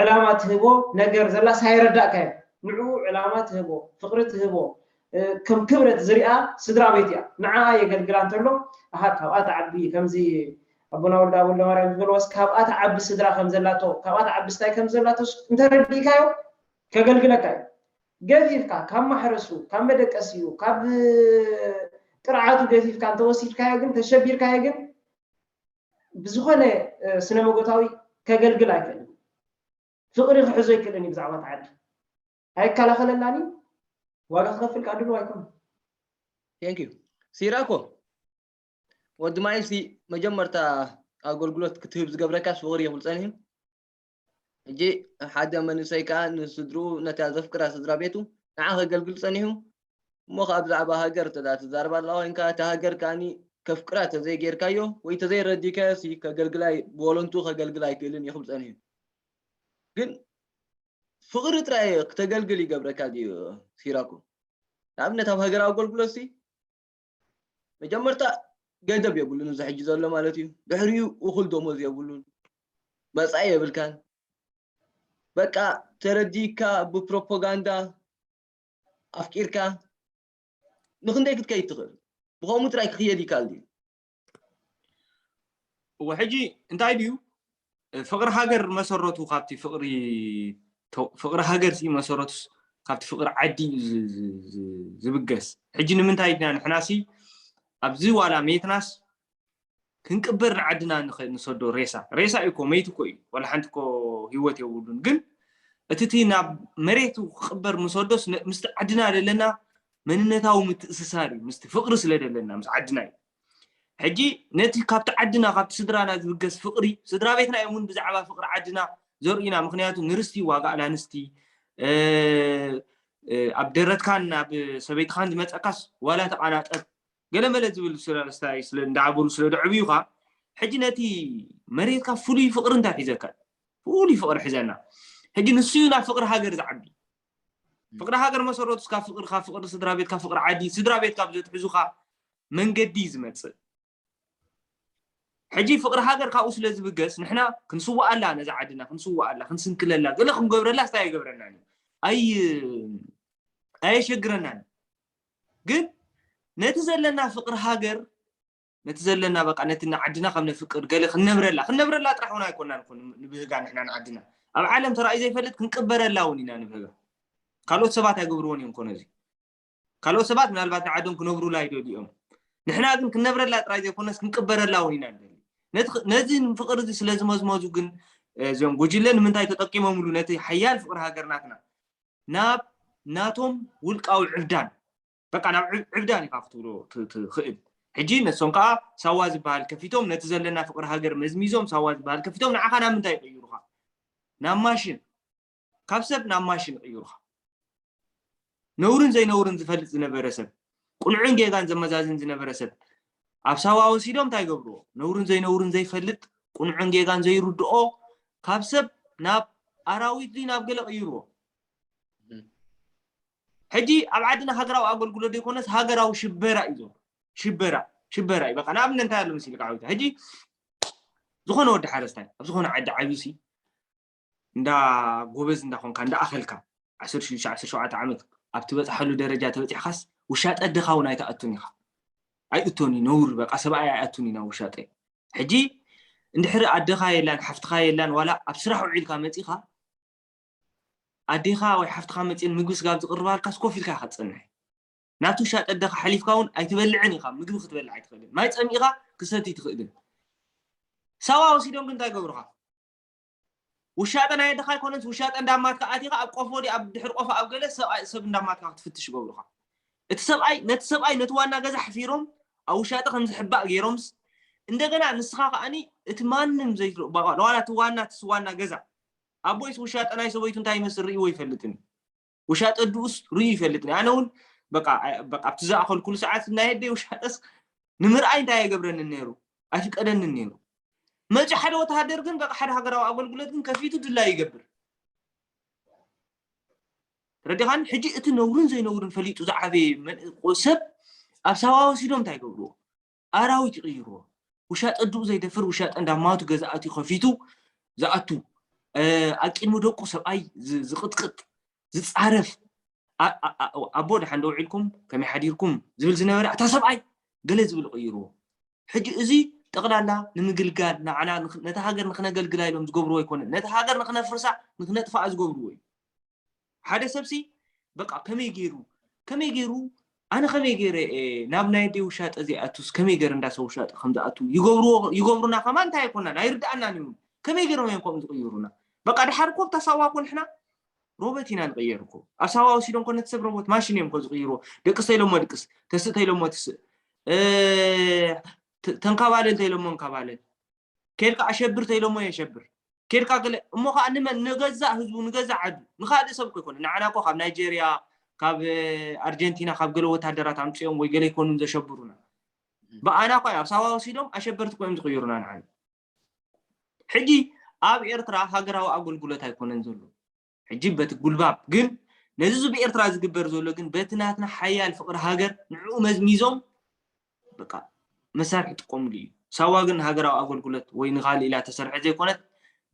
ዕላማ ትህቦ ነገር ዘላስ ኣይረዳእካዮ። ንዕኡ ዕላማ ትህቦ ፍቕሪ ትህቦ ከም ክብረት ዝሪኣ ስድራ ቤት እያ። ንዓኣ የገልግላ እንተሎ ኣሃ ካብኣ ተዓቢ ከምዚ ኣቦና ወልደ ወልደ ማርያም ዝበልዋስ ካብኣ ተዓቢ ስድራ ከም ዘላቶ ካብኣ ተዓቢ ስታይ ከም ዘላቶ እንተረዲእካዮ ከገልግለካ እዩ። ገፊፍካ ካብ ማሕረሱ ካብ መደቀሲኡ ካብ ጥርዓቱ ገፊፍካ እንተወሲድካዮ ግን ተሸቢርካዮ ግን ብዝኾነ ስነ መጎታዊ ከገልግል ኣይክእልን። ፍቕሪ ክሕዞ ኣይክእልን እዩ ብዛዕባ እቲ ዓዲ ኣይከላኸለላን እዩ። ዋጋ ክኸፍል ከዓ ድሉው ኣይኮነን። ቴንክ ዩ ሲራኮ ወዲ ማይሲ መጀመርታ ኣገልግሎት ክትህብ ዝገብረካስ ፍቕሪ እዩ ክብል ጸኒሑ። ሕጂ ሓደ መንእሰይ ከዓ ንስድርኡ ነታ ዘፍቅራ ስድራ ቤቱ ንዓ ከገልግል ጸኒሑ እሞ ከዓ ብዛዕባ ሃገር ተዳ ትዛረብ ኣለዋ ኮይንካ እታ ሃገር ከዓኒ ከፍቅራ ተዘይጌርካዮ ወይ ተዘይረዲካዮ ሲ ከገልግል ኣይ ብወለንቱ ከገልግል ኣይክእልን እዩ ክብል ጸኒሑ። ግን ፍቕሪ ጥራይ ክተገልግል ይገብረካ ድዩ ሲራኮ? ንኣብነት ኣብ ሃገራዊ ኣገልግሎት ሲ መጀመርታ ገደብ የብሉን እዚ ሕጂ ዘሎ ማለት እዩ። ድሕሪኡ እኹል ደሞዝ የብሉን፣ መጻኢ የብልካን። በቃ ተረዲእካ ብፕሮፓጋንዳ ኣፍቂርካ ንክንደይ ክትከይድ ትኽእል? ብኸምኡ ጥራይ ክኽየድ ይከኣል ድዩ? እወ ሕጂ እንታይ ድዩ ፍቕሪ ሃገር መሰረቱ ካብቲ ፍቕሪ ፍቕሪ ሃገር ሲ መሰረቱስ ካብቲ ፍቕሪ ዓዲ እዩ ዝብገስ። ሕጂ ንምንታይ ድና ንሕና ሲ ኣብዚ ዋላ ሜትናስ ክንቅበር ንዓድና ንሰዶ ሬሳ ሬሳ እዩ እኮ መይት እኮ እዩ ዋላ ሓንቲ እኮ ህይወት የብሉን። ግን እቲ እቲ ናብ መሬቱ ክቅበር ንሰዶስ ምስቲ ዓድና ዘለና መንነታዊ ምትእስሳር እዩ ምስቲ ፍቕሪ ስለ ዘለና ምስ ዓድና እዩ። ሕጂ ነቲ ካብቲ ዓድና ካብቲ ስድራና ዝብገስ ፍቕሪ ስድራ ቤትና እዮም እውን ብዛዕባ ፍቕሪ ዓድና ዘርእዩና። ምክንያቱ ንርስቲ ዋጋ ኣላንስቲ ኣብ ደረትካን ኣብ ሰበይትኻን ዝመፀካስ ዋላ ተቃናጠብ ገለመለ ዝብል እንዳበሉ ስለ ደዕብዩካ ሕጂ ነቲ መሬትካ ፍሉይ ፍቕሪ እንታይ ሒዘካ ፍሉይ ፍቕሪ ሒዘና። ሕጂ ንሱ እዩ ናብ ፍቕሪ ሃገር ዝዓቢ ፍቕሪ ሃገር መሰረቱ እስካ ፍቕርካ ፍቕሪ ስድራ ቤትካ ፍቕሪ ዓዲ ስድራ ቤትካ ብዘትሕዙካ መንገዲ እዩ ዝመፅእ። ሕጂ ፍቕሪ ሃገር ካብኡ ስለ ዝብገስ ንሕና ክንስዋኣላ ነዛ ዓድና ክንስዋኣላ ክንስንክለላ ገለ ክንገብረላ ስታይ ኣይገብረናን እዩ ኣይ ኣየሸግረናን። ግን ነቲ ዘለና ፍቕሪ ሃገር ነቲ ዘለና በቃ ነቲ ንዓድና ከም ነፍቅር ገለ ክንነብረላ ክንነብረላ ጥራሕ እውን ኣይኮና ንብህጋ ንሕና ንዓድና ኣብ ዓለም ተራእዩ ዘይፈልጥ ክንቅበረላ እውን ኢና ንብህጋ። ካልኦት ሰባት ኣይገብርዎን እዮም ኮነ እዚ ካልኦት ሰባት ምናልባት ንዓዶም ክነብሩላ ይደልዩ እዮም። ንሕና ግን ክንነብረላ ጥራይ ዘይኮነስ ክንቅበረላ እውን ኢና ንደሊ። ነዚ ፍቕሪ እዚ ስለ ዝመዝመዙ ግን እዚኦም ጉጅለ ንምንታይ ተጠቂሞምሉ ነቲ ሓያል ፍቕሪ ሃገር ናትና ናብ ናቶም ውልቃዊ ዕብዳን በቃ ናብ ዕብዳን ኢካ ክትብሎ ትኽእል። ሕጂ ነሶም ከዓ ሳዋ ዝበሃል ከፊቶም ነቲ ዘለና ፍቕሪ ሃገር መዝሚዞም ሳዋ ዝበሃል ከፊቶም ንዓኻ ናብ ምንታይ ይቀይሩካ? ናብ ማሽን ካብ ሰብ ናብ ማሽን ይቕይሩኻ። ነውርን ዘይነውርን ዝፈልጥ ዝነበረ ሰብ፣ ቁንዕን ጌጋን ዘመዛዝን ዝነበረ ሰብ ኣብ ሳዋ ወሲዶም እንታይ ይገብርዎ? ነውርን ዘይነውርን ዘይፈልጥ ቁንዕን ጌጋን ዘይርድኦ ካብ ሰብ ናብ ኣራዊት ድዩ ናብ ገለ ቅይርዎ። ሕጂ ኣብ ዓድና ሃገራዊ ኣገልግሎት ዘይኮነስ ሃገራዊ ሽበራ እዩ ዘሎ። ሽበራ ሽበራ እዩ። በቃ ንኣብነት እንታይ ኣሎ መሲልካ ዓዊታ ሕጂ ዝኾነ ወዲ ሓረስታይ ኣብ ዝኾነ ዓዲ ዓብዩ ሲ እንዳ ጎበዝ እንዳኾንካ እንዳኣኸልካ ዓሰርተ ሽዱሽተ ዓሰርተ ሸውዓተ ዓመት ኣብ ትበፅሓሉ ደረጃ ተበፂሕካስ ውሻጠ ኣደኻ እውን ኣይትኣቱን ኢኻ። ኣይእቶን እዩ ነውር፣ በቃ ሰብኣይ ኣይኣቱን ኢና ውሻጠ። ሕጂ እንድሕሪ ኣደኻ የላን ሓፍትኻ የላን ዋላ ኣብ ስራሕ ውዒልካ መፂኻ ኣዴኻ ወይ ሓፍትኻ መፂን ምግቢ ስጋብ ዝቕርባልካስ ኮፍ ኢልካ ኢኻ ትፀንሕ። ናብቲ ውሻጠ ኣደኻ ሓሊፍካ እውን ኣይትበልዕን ኢኻ፣ ምግቢ ክትበልዕ ኣይትኽእልን። ማይ ፀሚእኻ ክሰቲ ትኽእልን። ሳዋ ወሲዶም ግን እንታይ ገብሩኻ? ውሻጠ ናይ ኣደኻ ኣይኮነንስ ውሻጠ እንዳማትካ ኣቲኻ ኣብ ቆፎ ድዩ ኣብ ድሕሪ ቆፎ ኣብ ገለ ሰብኣይ ሰብ እንዳማትካ ክትፍትሽ ይገብሩኻ። እቲ ሰብኣይ ነቲ ሰብኣይ ነቲ ዋና ገዛ ሓፊሮም ኣብ ውሻጠ ከም ዝሕባእ ገይሮምስ እንደገና ንስኻ ከኣኒ እቲ ማንም ዘይትርእዩ ዋላ እቲ ዋና እቲ ዋና ገዛ ኣቦይስ ውሻጠ ናይ ሰበይቱ እንታይ ይመስል ርእይዎ ይፈልጥን እዩ። ውሻጠ ድኡስ ርእዩ ይፈልጥን እዩ። ኣነ እውን በቃ በቃ ኣብቲ ዝኣኸልኩሉ ሰዓት ናይ ኣደይ ውሻጠስ ንምርኣይ እንታይ የገብረንን ነይሩ ኣይፍቀደንን ነይሩ። መፂ ሓደ ወተሃደር ግን በቃ ሓደ ሃገራዊ ኣገልግሎት ግን ከፊቱ ድላዩ ይገብር። ተረዲኻን? ሕጂ እቲ ነውርን ዘይነውርን ፈሊጡ ዝዓበየ ሰብ ኣብ ሳዋ ወሲዶም እንታይ ይገብርዎ? ኣራዊት ይቕይርዎ። ውሻጠ ኣድኡ ዘይደፍር ውሻጠ እንዳማቱ ገዛ ኣትዩ ከፊቱ ዝኣቱ ኣብ ቅድሚ ደቁ ሰብኣይ ዝቕጥቅጥ ዝፃረፍ ኣቦ ደሓን ዶ ውዒልኩም ከመይ ሓዲርኩም ዝብል ዝነበረ ኣታ ሰብኣይ ገለ ዝብል ይቕይርዎ። ሕጂ እዚ ጠቕላላ ንምግልጋል ንዓና ነታ ሃገር ንክነገልግላ ኢሎም ዝገብርዎ ኣይኮነን። ነታ ሃገር ንክነፍርሳ ንክነጥፍኣ ዝገብርዎ እዩ። ሓደ ሰብሲ በቃ ከመይ ገይሩ ከመይ ገይሩ ኣነ ከመይ ገይረ ናብ ናይ ኣደይ ውሻጠ ዘይኣቱስ ከመይ ገይረ እንዳሰብ ውሻጠ ከም ዝኣቱ ይገብርዎ ይገብሩና ከማን እንታይ ኣይኮናን ኣይርድኣናን እዩ። ከመይ ገይሮም እዮም ከምኡ ዝቕይሩና? በቃ ድሓር እኮ ኣብታ ሳዋ እኮ ንሕና ሮቦት ኢና ንቕየር እኮ። ኣብ ሳዋ ወሲዶም እኮ ነቲ ሰብ ሮቦት ማሽን እዮም እኮ ዝቕይርዎ። ደቅስ ተይሎሞ ድቅስ፣ ተስእ ተይሎሞ ትስእ፣ ተንካባለል ተይሎሞ እንካባለል፣ ኬድካ ኣሸብር ተይሎሞ የሸብር፣ ኬድካ ገለ እሞ ከዓ ንመን ንገዛእ ህዝቡ ንገዛእ ዓዱ ንካልእ ሰብ እኮ ይኮነ። ንዓና እኮ ካብ ናይጀርያ ካብ ኣርጀንቲና ካብ ገለ ወታደራት ኣምፅኦም ወይ ገለ ይኮኑን ዘሸብሩና። ብኣና እኮ ኣብ ሳዋ ወሲዶም ኣሸበርቲ እኮ እዮም ዝቕይሩና ንዓና። ሕጂ ኣብ ኤርትራ ሃገራዊ ኣገልግሎት ኣይኮነን ዘሎ። ሕጂ በቲ ጉልባብ ግን ነዚ እዚ ብኤርትራ ዝግበር ዘሎ ግን በቲ ናትና ሓያል ፍቕሪ ሃገር ንዕኡ መዝሚዞም በቃ መሳርሒ ጥቀምሉ እዩ። ሳዋ ግን ሃገራዊ ኣገልግሎት ወይ ንኻልእ ኢላ ተሰርሐ ዘይኮነት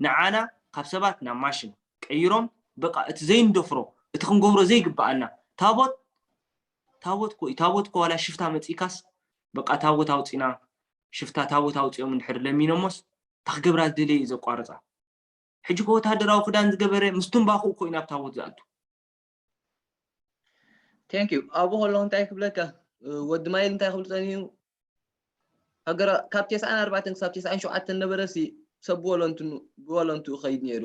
ንዓና ካብ ሰባት ናብ ማሽን ቀይሮም በቃ እቲ ዘይንደፍሮ እቲ ክንገብሮ ዘይግብኣና ታቦት ታቦት ኮ ታቦት ኮ ዋላ ሽፍታ መፂካስ በቃ ታቦት ኣውፂና ሽፍታ ታቦት ኣውፂኦም እንድሕር ለሚኖሞስ ታክገብራ ዝደለየ እዩ ዘቋርፃ። ሕጂ ኮ ወታደራዊ ክዳን ዝገበረ ምስ ትንባኹ እኮ እዩ ናብ ታቦት ዝኣቱ። Thank you ኣብኡ ከለኹ እንታይ ክብለካ ወዲ ማይል እንታይ ክብል ፀኒሁ ሃገራ ካብ ተስዓን ኣርባዕተን ክሳብ ተስዓን ሸውዓተን ነበረ ሲ ሰብ ብወለንቱ ብወለንቱ ይኸይድ ነይሩ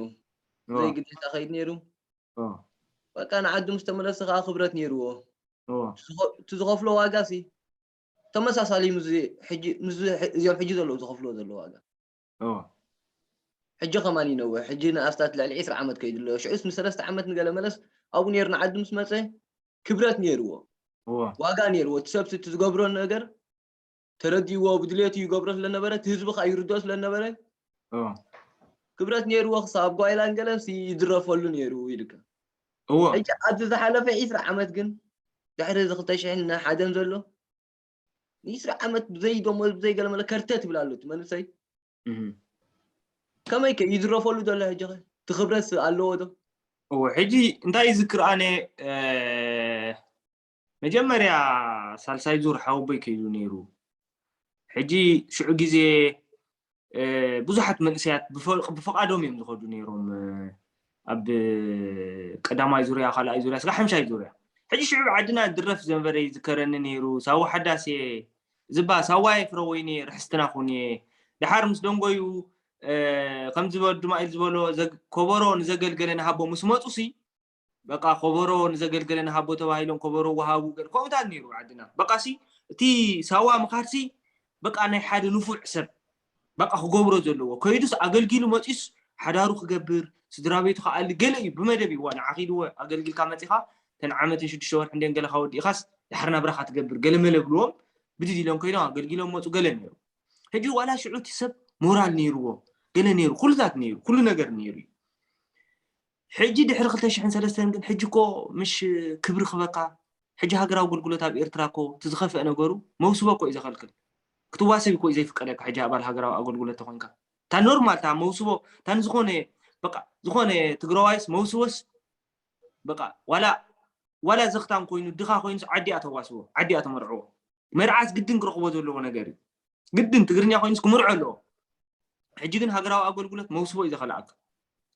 ዘይግዴታ ይኸይድ ነይሩ በቃ ንዓዱ ምስ ተመለሰ ከዓ ክብረት ነይርዎ እቲ ዝኸፍሎ ዋጋ ሲ ተመሳሳሊ እዚኦም ሕጂ ዘለዉ ዝኸፍልዎ ዘለዉ ዋጋ ሕጂ ከማን ይነውሕ ሕጂ ንኣስታት ልዕሊ ዕስራ ዓመት ከይዱ ኣሎ ሽዑስ ንሰለስተ ዓመት ንገለ መለስ ኣብኡ ነይሩ ንዓዱ ምስ መፀ ክብረት ነይርዎ ዋጋ ነይርዎ እቲ ሰብሲ እቲ ዝገብሮ ነገር ተረዲእዎ ብድሌቱ ይገብሮ ስለነበረ እቲ ህዝቢ ከዓ ይርድኦ ስለነበረ ክብረት ነይርዎ ክሳብ ኣብ ጓይላን ገለን ይድረፈሉ ነይሩ ይልከ ሕጂ ኣብዚ ዝሓለፈ ዕስራ ዓመት ግን ድሕሪ እዚ ክልተ ሽሕን ሓደን ዘሎ ንዒስራ ዓመት ብዘይ ደሞዝ ብዘይ ገለመለ ከርተት ይብል ኣሎ እቲ መንእሰይ ከመይ ከ ይድረፈሉ ዘሎ ሕጂ ኸ እቲ ክብረት ኣለዎ ዶ እወ ሕጂ እንታይ ይዝክር ኣነ መጀመርያ ሳልሳይ ዙር ሓወቦይ ከይዱ ነይሩ ሕጂ ሽዑ ግዜ ብዙሓት መንእሰያት ብፍቓዶም እዮም ዝኸዱ ነይሮም ኣብ ቀዳማይ ዙርያ ካልኣይ ዙርያ ስጋ ሓምሻይ ዙርያ ሕጂ ሽዑ ዓድና ድረፍ ዘንበረ ይዝከረኒ ነይሩ ሳዋ ሓዳሴ ዝባ ሳዋ የፍረ ወይኒ ርሕስትና ኩን እየ ድሓር ምስ ደንጎዩ ከምዚ ወዲ ማኢል ዝበሎ ኮበሮ ንዘገልገለ ንሃቦ ምስ መፁ ሲ በቃ ኮበሮ ንዘገልገለ ንሃቦ ተባሂሎም ኮበሮ ወሃቡ ገለ ከምኡታት ነይሩ ዓድና በቃ ሲ እቲ ሳዋ ምኻድ ሲ በቃ ናይ ሓደ ንፉዕ ሰብ በቃ ክገብሮ ዘለዎ ከይዱስ ኣገልጊሉ መፂስ ሓዳሩ ክገብር ስድራ ቤቱ ከኣሊ ገለ እዩ ብመደብ እዩ ንዓኺ ኢልዎ ኣገልጊልካ መፂኻ ተን ዓመትን ሽዱሽተ ወርሒ እንዲን ገለኻ ወዲእኻስ ድሓር ናብራኻ ትገብር ገለ መለ ብልዎም ብድድ ኢሎም ከይዶም ኣገልጊሎም መፁ ገለ ነይሩ ሕጂ ዋላ ሽዑ እቲ ሰብ ሞራል ነይርዎ ገለ ነይሩ ኩሉታት ነይሩ ኩሉ ነገር ነይሩ እዩ ሕጂ ድሕሪ ክልተ ሽሕን ሰለስተን ግን ሕጂ እኮ ምሽ ክብሪ ክበካ ሕጂ ሃገራዊ ኣገልግሎት ኣብ ኤርትራ እኮ እቲ ዝኸፍአ ነገሩ መውስቦ እኮ እዩ ዘኸልክል ክትዋሰብ እኮ እዩ ዘይፍቀደካ ሕጂ ኣባል ሃገራዊ ኣገልግሎት ተኾንካ እታ ኖርማል እታ መውስቦ እታ ንዝኾነ በቃ ዝኾነ ትግራዋይስ መውስወስ በቃ ዋላ ዋላ ዘኽታም ኮይኑ ድኻ ኮይኑስ ዓዲኣ ተዋስቦ ዓዲኣ ተመርዕዎ። መርዓስ ግድን ክረኽቦ ዘለዎ ነገር እዩ። ግድን ትግርኛ ኮይኑስ ክምርዖ ኣለዎ። ሕጂ ግን ሃገራዊ ኣገልግሎት መውስቦ እዩ ዝኸልኣካ።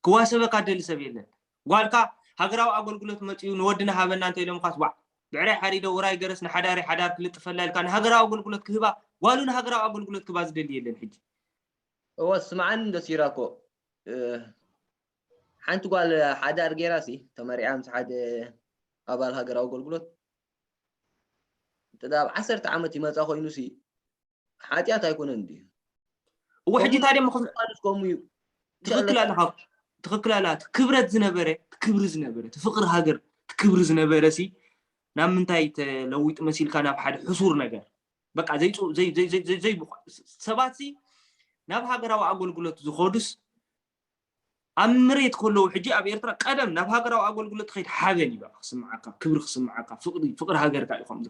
ክዋሰበካ ደሊ ሰብ የለን። ጓልካ ሃገራዊ ኣገልግሎት መፅኡ ንወድና ሃበና እንተ ኢሎምካስ ዋዕ ብዕራይ ሓሪደ ውራይ ገረስ ንሓዳሪ ሓዳር ክልጥፈላ ኢልካ ንሃገራዊ ኣገልግሎት ክህባ ጓሉ ንሃገራዊ ኣገልግሎት ክህባ ዝደሊ የለን። ሕጂ እወ ስምዓኒ እንዶ ሲራኮ ሓንቲ ጓል ሓዳር ገይራ ሲ ተመሪዓ ምስ ሓደ ኣባል ሃገራዊ ኣገልግሎት ጥዳብ ዓሰርተ ዓመት ይመፃ ኮይኑ ሲ ሓጢኣት ኣይኮነን ድዩ? እወ ሕጂ ታዲያ ምኳንስ ከምኡ እዩ። ትኽክል ኣለኻ። ትኽክል ኣላ። ክብረት ዝነበረ ክብሪ ዝነበረ ፍቅሪ ሃገር ክብሪ ዝነበረ ሲ ናብ ምንታይ ተለዊጡ መሲልካ ናብ ሓደ ሕሱር ነገር በቃ ዘይብቋ ሰባት ሲ ናብ ሃገራዊ ኣገልግሎት ዝኸዱስ ኣብ መሬት ከለዉ ሕጂ ኣብ ኤርትራ ቀደም ናብ ሃገራዊ ኣገልግሎት ትኸይድ ሓበን እዩ በቃ ክስምዓካ ክብሪ ክስምዓካ ፍቅሪ ፍቅሪ ሃገርካ እዩ ከምዚ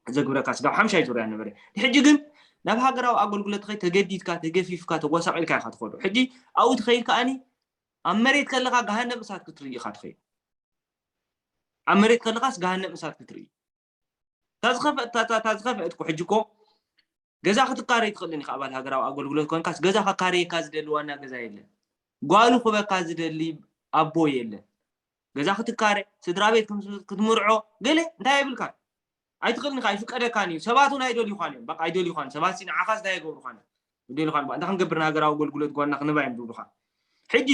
ዘግብረካ ስጋብ ሓምሻይ ዙርያ ነበረ። ሕጂ ግን ናብ ሃገራዊ ኣገልግሎት ትኸይድ ተገዲድካ ተገፊፍካ ተጓሳቂልካ ኢኻ ትኸዶ። ሕጂ ኣብኡ ትኸይድ ከኣኒ ኣብ መሬት ከለኻ ገሃነም እሳት ክትርኢ ኢኻ ትኸይድ። ኣብ መሬት ከለኻስ ገሃነም እሳት ክትርኢ። እታ ዝኸፍአት እታ ዝኸፍአት እኮ ሕጂ እኮ ገዛ ክትካረይ ትኽእልን ኢኻ ኣባል ሃገራዊ ኣገልግሎት ኮንካስ ገዛ ከካረየካ ዝደሊ ዋና ገዛ የለን። ጓሉ ክበካ ዝደሊ ኣቦ የለን። ገዛ ክትካረ ስድራ ቤት ክትምርዖ ገለ እንታይ የብልካን ኣይትኽእልን ኢኻ ኣይፍቀደካን እዩ። ሰባት እውን ኣይደልዩኻን እዮም በቃ ኣይደልዩኻን ሰባት ሲ ንዓኻስ እንታይ የገብሩኻን እዮም ይደልዩኻን በቃ እንታይ ክንገብር ንሃገራዊ ኣገልግሎት ጓና ክንባ እዮም ዝብሉኻ። ሕጂ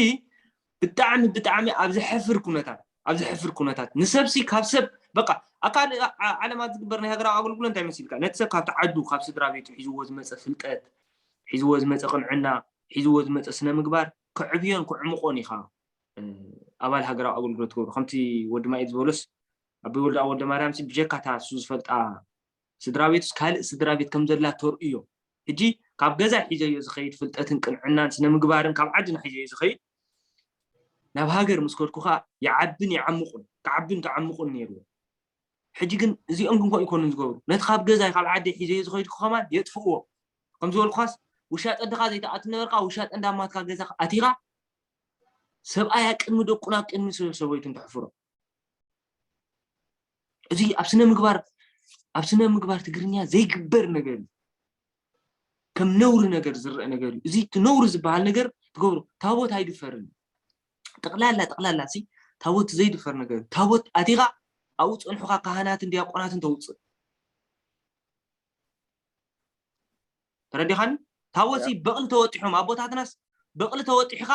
ብጣዕሚ ብጣዕሚ ኣብ ዘሕፍር ኩነታት ኣብ ዘሕፍር ኩነታት ንሰብሲ ካብ ሰብ በቃ ኣካል ዓለማት ዝግበር ናይ ሃገራዊ ኣገልግሎት እንታይ መሲልካ ነቲ ሰብ ካብቲ ዓዱ ካብ ስድራ ቤቱ ሒዝዎ ዝመፀ ፍልጠት ሒዝዎ ዝመፀ ቅንዕና ሒዝዎ ዝመፀ ስነ ምግባር ከዕብዮን ከዕምቆን ኢኻ ኣባል ሃገራዊ ኣገልግሎት ትገብሮ ከምቲ ወዲ ማኤት ዝበሎስ ኣቦይ ወልደኣብ ወልደማርያምሲ ብጀካ እታ እሱ ዝፈልጣ ስድራ ቤቱስ ካልእ ስድራ ቤት ከም ዘላ ተርእዮ ሕጂ ካብ ገዛ ሒዘዮ ዝኸይድ ፍልጠትን ቅንዕናን ስነ ምግባርን ካብ ዓድና ሒዘዮ ዝኸይድ ናብ ሃገር ምስ ከድኩ ከዓ ይዓብን ይዓምቁን ክዓብን ክዓምቁን ነይርዎ። ሕጂ ግን እዚኦም ግን ከምኡ ይኮኑን ዝገብሩ ነቲ ካብ ገዛይ ካብ ዓደይ ሒዘዮ ዝኸይድኩ ከማን የጥፍእዎ። ከም ዝበልኳስ ውሻጠ ድኻ ዘይትኣቱ ነበርካ ውሻጠ እንዳማትካ ገዛ ኣቲኻ ሰብኣይ ኣብ ቅድሚ ደቁን ኣብ ቅድሚ ሰበይቱን ተሕፍሮ። እዚ ኣብ ስነ ምግባር ኣብ ስነ ምግባር ትግርኛ ዘይግበር ነገር እዩ። ከም ነውሪ ነገር ዝረአ ነገር እዩ። እዚ እቲ ነውሪ ዝበሃል ነገር ትገብሮ ታቦት ኣይድፈርን እዩ። ጠቕላላ ጠቕላላ ሲ ታቦት ዘይድፈር ነገር እዩ። ታቦት ኣቲኻ ኣብኡ ፀንሑኻ ካህናትን ዲያቆናትን ተውፅእ። ተረዲኻኒ? ታቦት ሲ በቕሊ ተወጢሖም ኣቦታትናስ በቕሊ ተወጢሕኻ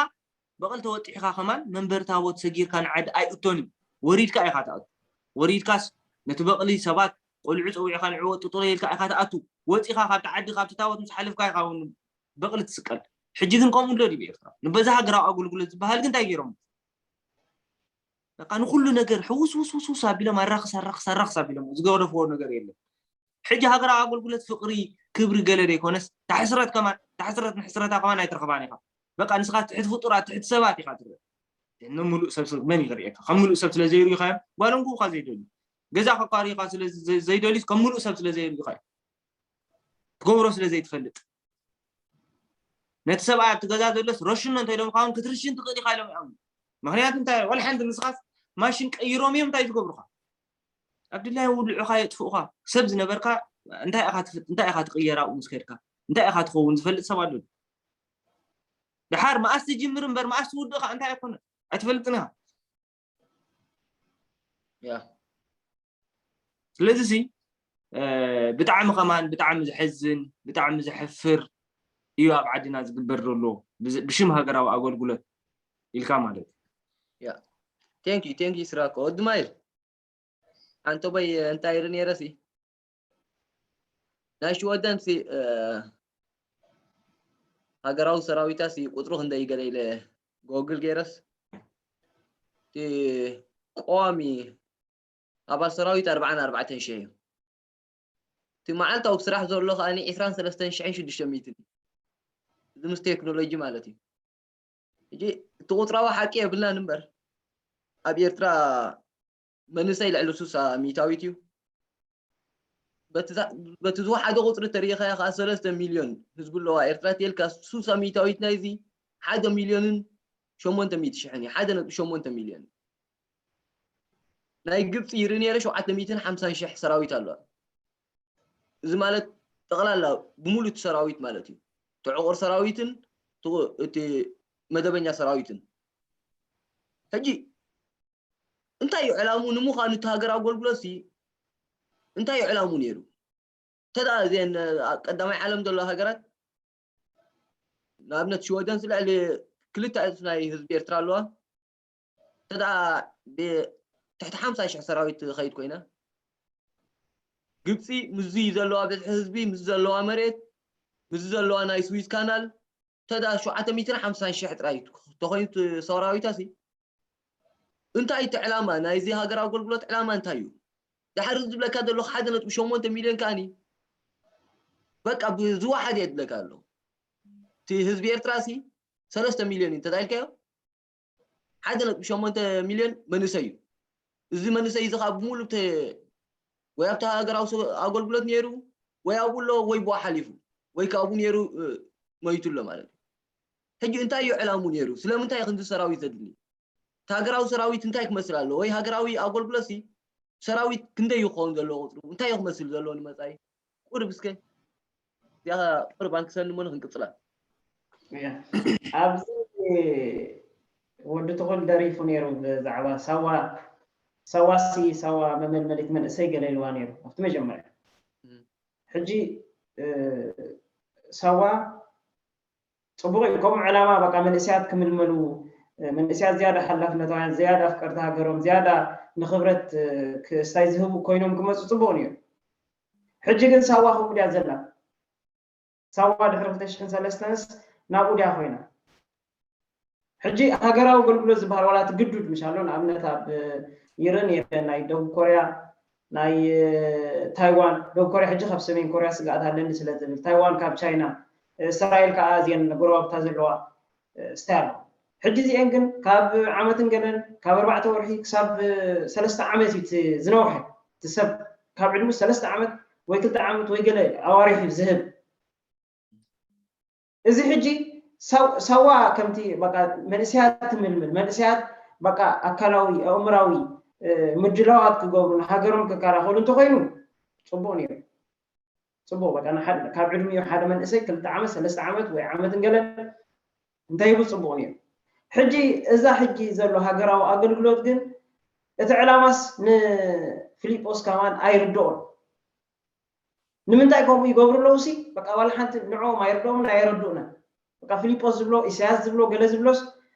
በቕሊ ተወጢሕካ ከማን መንበሪ ታቦት ሰጊርካ ንዓዲ ኣይእቶን እዩ። ወሪድካ ኢኻ ትኣቱ። ወሪድካስ ነቲ በቕሊ ሰባት ቆልዑ ፀዊዕካ ንዕወ ጥጡረ ኢልካ ኢኻ ትኣቱ። ወፂኻ ካብቲ ዓዲ ካብቲ ታቦት ምስ ሓለፍካ ኢኻ እውን በቕሊ ትስቀል። ሕጂ ግን ከምኡ ኣሎ ድዩ ኤርትራ? ንበዛ ሃገራዊ ኣገልግሎት ዝበሃል ግን እንታይ ገይሮም? በቃ ንኩሉ ነገር ሕውስ ውስ ውስ ውስ ኣቢሎም ኣራኽስ ኣራኽስ ኣራኽስ ኣቢሎም ዝገደፍዎ ነገር የለን። ሕጂ ሃገራዊ ኣገልግሎት ፍቅሪ ክብሪ ገለ ዘይኮነስ ታሕስረት ከማን ታሕስረት ንሕስረታ ከማን ኣይትረኽባን ኢኻ። በቃ ንስኻ ትሕቲ ፍጡራት ትሕቲ ሰባት ኢኻ ትርአ። ንሙሉእ ሰብ ሰብ መን ይኽርእየካ? ከም ሙሉእ ሰብ ስለ ዘይርእዩኻዮም ጓሎም ክቡኻ ዘይደልዩ ገዛ ከካርዩኻ ስለ ዘይደልዩ ከም ሙሉእ ሰብ ስለ ዘይርእዩኻዮ ትገብሮ ስለ ዘይትፈልጥ ነቲ ሰብኣይ ኣብቲ ገዛ ዘሎስ ረሽኖ እንተ ኢሎም ካውን ክትርሽን ትኽእል ኢኻ ኢሎም ይኣምኑ። ምክንያቱ እንታይ ወላ ሓንቲ ንስኻስ ማሽን ቀይሮም እዮም እንታይ ዝገብሩኻ? ኣብ ድላይ ውልዑኻ የጥፍኡኻ። ሰብ ዝነበርካ እንታይ ኢኻ ትፍጥ እንታይ ኢኻ ትቕየር ኣብኡ ምስ ከድካ እንታይ ኢኻ ትኸውን ዝፈልጥ ሰብ ኣሎ። ድሓር መኣስ ትጅምር እምበር መኣስ ትውድእ ከዓ እንታይ ኣይኮነ ኣይትፈልጥን ኢኻ። ያ ስለዚ ሲ ብጣዕሚ ከማን ብጣዕሚ ዘሕዝን ብጣዕሚ ዘሕፍር እዩ ኣብ ዓድና ዝግበር ዘሎ ብሽም ሃገራዊ ኣገልግሎት ኢልካ ማለት እዩ። ቴንክ ዩ ቴንክ ዩ ስራኮ ወዲ ማይል ኣንቶበይ እንታይ ኢሉ ነይረ ሲ ናይ ሽወደን ሲ ሃገራዊ ሰራዊታ ሲ ቁፅሩ ክንደይ ገለ ኢለ ጎግል ገይረስ እቲ ቀዋሚ ኣባል ሰራዊት ኣርባዓን ኣርባዕተን ሽሕ እዩ። እቲ መዓልታዊ ስራሕ ዘሎ ከኣ ዕስራን ሰለስተን ሽሕን ሽዱሽተ ሚእትን እዩ። እዚ ምስ ቴክኖሎጂ ማለት እዩ። ሕጂ እቲ ቁፅራዊ ሓቂ የብልናን እምበር ኣብ ኤርትራ መንእሰይ ልዕሊ ሱሳ ሚእታዊት እዩ። በቲ ዝወሓደ ቁፅሪ ተሪኢኻዮ ከዓ ሰለስተ ሚልዮን ህዝቢ ኣለዋ ኤርትራ ተልካ ሱሳ ሚእታዊት ናይዚ ሓደ ሚልዮንን ሸሞንተ ሚእቲ ሽሕን እዩ፣ ሓደ ነጥቢ ሸሞንተ ሚልዮን። ናይ ግብፂ ይርኢ ነይረ፣ ሸውዓተ ሚእትን ሓምሳን ሽሕ ሰራዊት ኣለዋ። እዚ ማለት ጠቕላላ ብምሉእ እቲ ሰራዊት ማለት እዩ። እቲ ዕቑር ሰራዊትን እቲ መደበኛ ሰራዊትን። ሕጂ እንታይ እዩ ዕላሙ ንምዃኑ? እቲ ሃገር ኣገልግሎት ሲ እንታይ እዩ ዕላሙ ነይሩ? እንተ ደኣ እዘን ኣብ ቀዳማይ ዓለም ዘለዋ ሃገራት፣ ንኣብነት ሽወደን ሲ ልዕሊ ክልተ እጥፍ ናይ ህዝቢ ኤርትራ ኣለዋ። እንተ ደኣ ብ-፣ ትሕቲ ሓምሳ ሽሕ ሰራዊት ትኸይድ ኮይና፣ ግብፂ ምስዚ ዘለዋ ብዝሒ ህዝቢ፣ ምስ ዘለዋ መሬት፣ ምስዚ ዘለዋ ናይ ስዊዝ ካናል፣ እንተ ደኣ ሸውዓተ ሚእትን ሓምሳን ሽሕ ጥራይ ተኾይኑ እቲ ሰራዊታ ሲ እንታይ እቲ ዕላማ ናይዚ ሃገር ኣገልግሎት ዕላማ እንታይ እዩ? ድሓር ዝብለካ ዘለኹ ሓደ ነጥቢ ሸሞንተ ሚልዮን ከኣኒ በቃ ብዝወሓደ እየ ዝብለካ ኣለኹ። እቲ ህዝቢ ኤርትራ ሲ ሰለስተ ሚልዮን እዩ እንተዳኢልካዮ ሓደ ነጥቢ ሸሞንተ ሚልዮን መንእሰይ እዩ። እዚ መንእሰይ እዚ ከዓ ብምሉእ ተ-፣ ወይ ኣብቲ ሃገራዊ ሰ-፣ ኣገልግሎት ነይሩ ወይ ኣብኡ ኣሎ ወይ ብኡ ሓሊፉ ወይ ካብኡ ነይሩ እ፣ መይቱ ኣሎ ማለት እዩ። ሕጂ እንታይ እዩ ዕላሙ ነይሩ? ስለምንታይ እዩ ክንዲ ሰራዊት ዘድሊ? እቲ ሃገራዊ ሰራዊት እንታይ ክመስል ኣለዎ? ወይ ሃገራዊ ኣገልግሎት ሲ ሰራዊት ክንደይ ይኸውን ዘለዎ ቁፅሩ? እንታይ እዩ ክመስል ዘለዎ ንመፃኢ? ቁርብ እስከ እዚኣ ቁርብ ኣንክሰኒ እሞ ንክንቅፅላ። እያ። ኣብዚ ወዲ ትኹል ደሪፉ ነይሩ ብዛዕባ ሳዋ፣ ሳዋ ሲ ሳዋ መመልመሊት መንእሰይ ገለ ኢልዋ ነይሩ ኣብቲ መጀመርያ። ሕጂ እ፣ ሳዋ ፅቡቕ እዩ። ከምኡ ዕላማ በቃ መንእሰያት ክምልመሉ፣ መንእሰያት ዝያዳ ሓላፍነታውያን፣ ዝያዳ ኣፍቀርቲ ሃገሮም፣ ዝያዳ ንኽብረት ክስታይ ዝህቡ ኮይኖም ክመፁ ፅቡቕ እዩ። ሕጂ ግን ሳዋ ከምኡ ድያ ዘላ? ሳዋ ድሕሪ ክልተ ሽሕን ሰለስተንስ ናብኡ ድያ ኮይና? ሕጂ ሃገራዊ ኣገልግሎት ዝበሃል ዋላ እቲ ግዱድ ምሽ ኣሎ። ንኣብነት ኣብ ኢርን ናይ ደቡብ ኮርያ ናይ ታይዋን፣ ደቡብ ኮርያ ሕጂ ካብ ሰሜን ኮርያ ስግኣት ኣለኒ ስለ ዝብል፣ ታይዋን ካብ ቻይና፣ እስራኤል ከዓ እዚአን ጎረባብታ ዘለዋ ስታይ ኣሎ። ሕጂ እዚአን ግን ካብ ዓመትን ገለን ካብ ኣርባዕተ ወርሒ ክሳብ ሰለስተ ዓመት እዩ እቲ ዝነውሐ። እቲ ሰብ ካብ ዕድሙ ሰለስተ ዓመት ወይ ክልተ ዓመት ወይ ገለ ኣዋርሕ እዩ ዝህብ። እዚ ሕጂ ሳዋ ከምቲ በቃ መንእሰያት ትምልምል፣ መንእሰያት በቃ ኣካላዊ ኣእምራዊ ምድላዋት ክገብሩ ንሃገሮም ክከላኸሉ እንተኮይኑ ፅቡቅ ነይሩ። ፅቡቅ በቃ ንሓደ ካብ ዕድሚኡ ሓደ መንእሰይ ክልተ ዓመት ሰለስተ ዓመት ወይ ዓመት እንገለን እንተሂቡ ፅቡቅ ነይሩ። ሕጂ እዛ ሕጂ ዘሎ ሃገራዊ ኣገልግሎት ግን እቲ ዕላማስ ንፊሊጶስ ከማን ኣይርድኦን። ንምንታይ ከምኡ ይገብሩ ኣለዉ ሲ በቃ ዋላ ሓንቲ ንዕኦም ኣይርድኦምን ኣየረድኡናን። በቃ ፊሊጶስ ዝብሎ ኢሳያስ ዝብሎ ገለ ዝብሎስ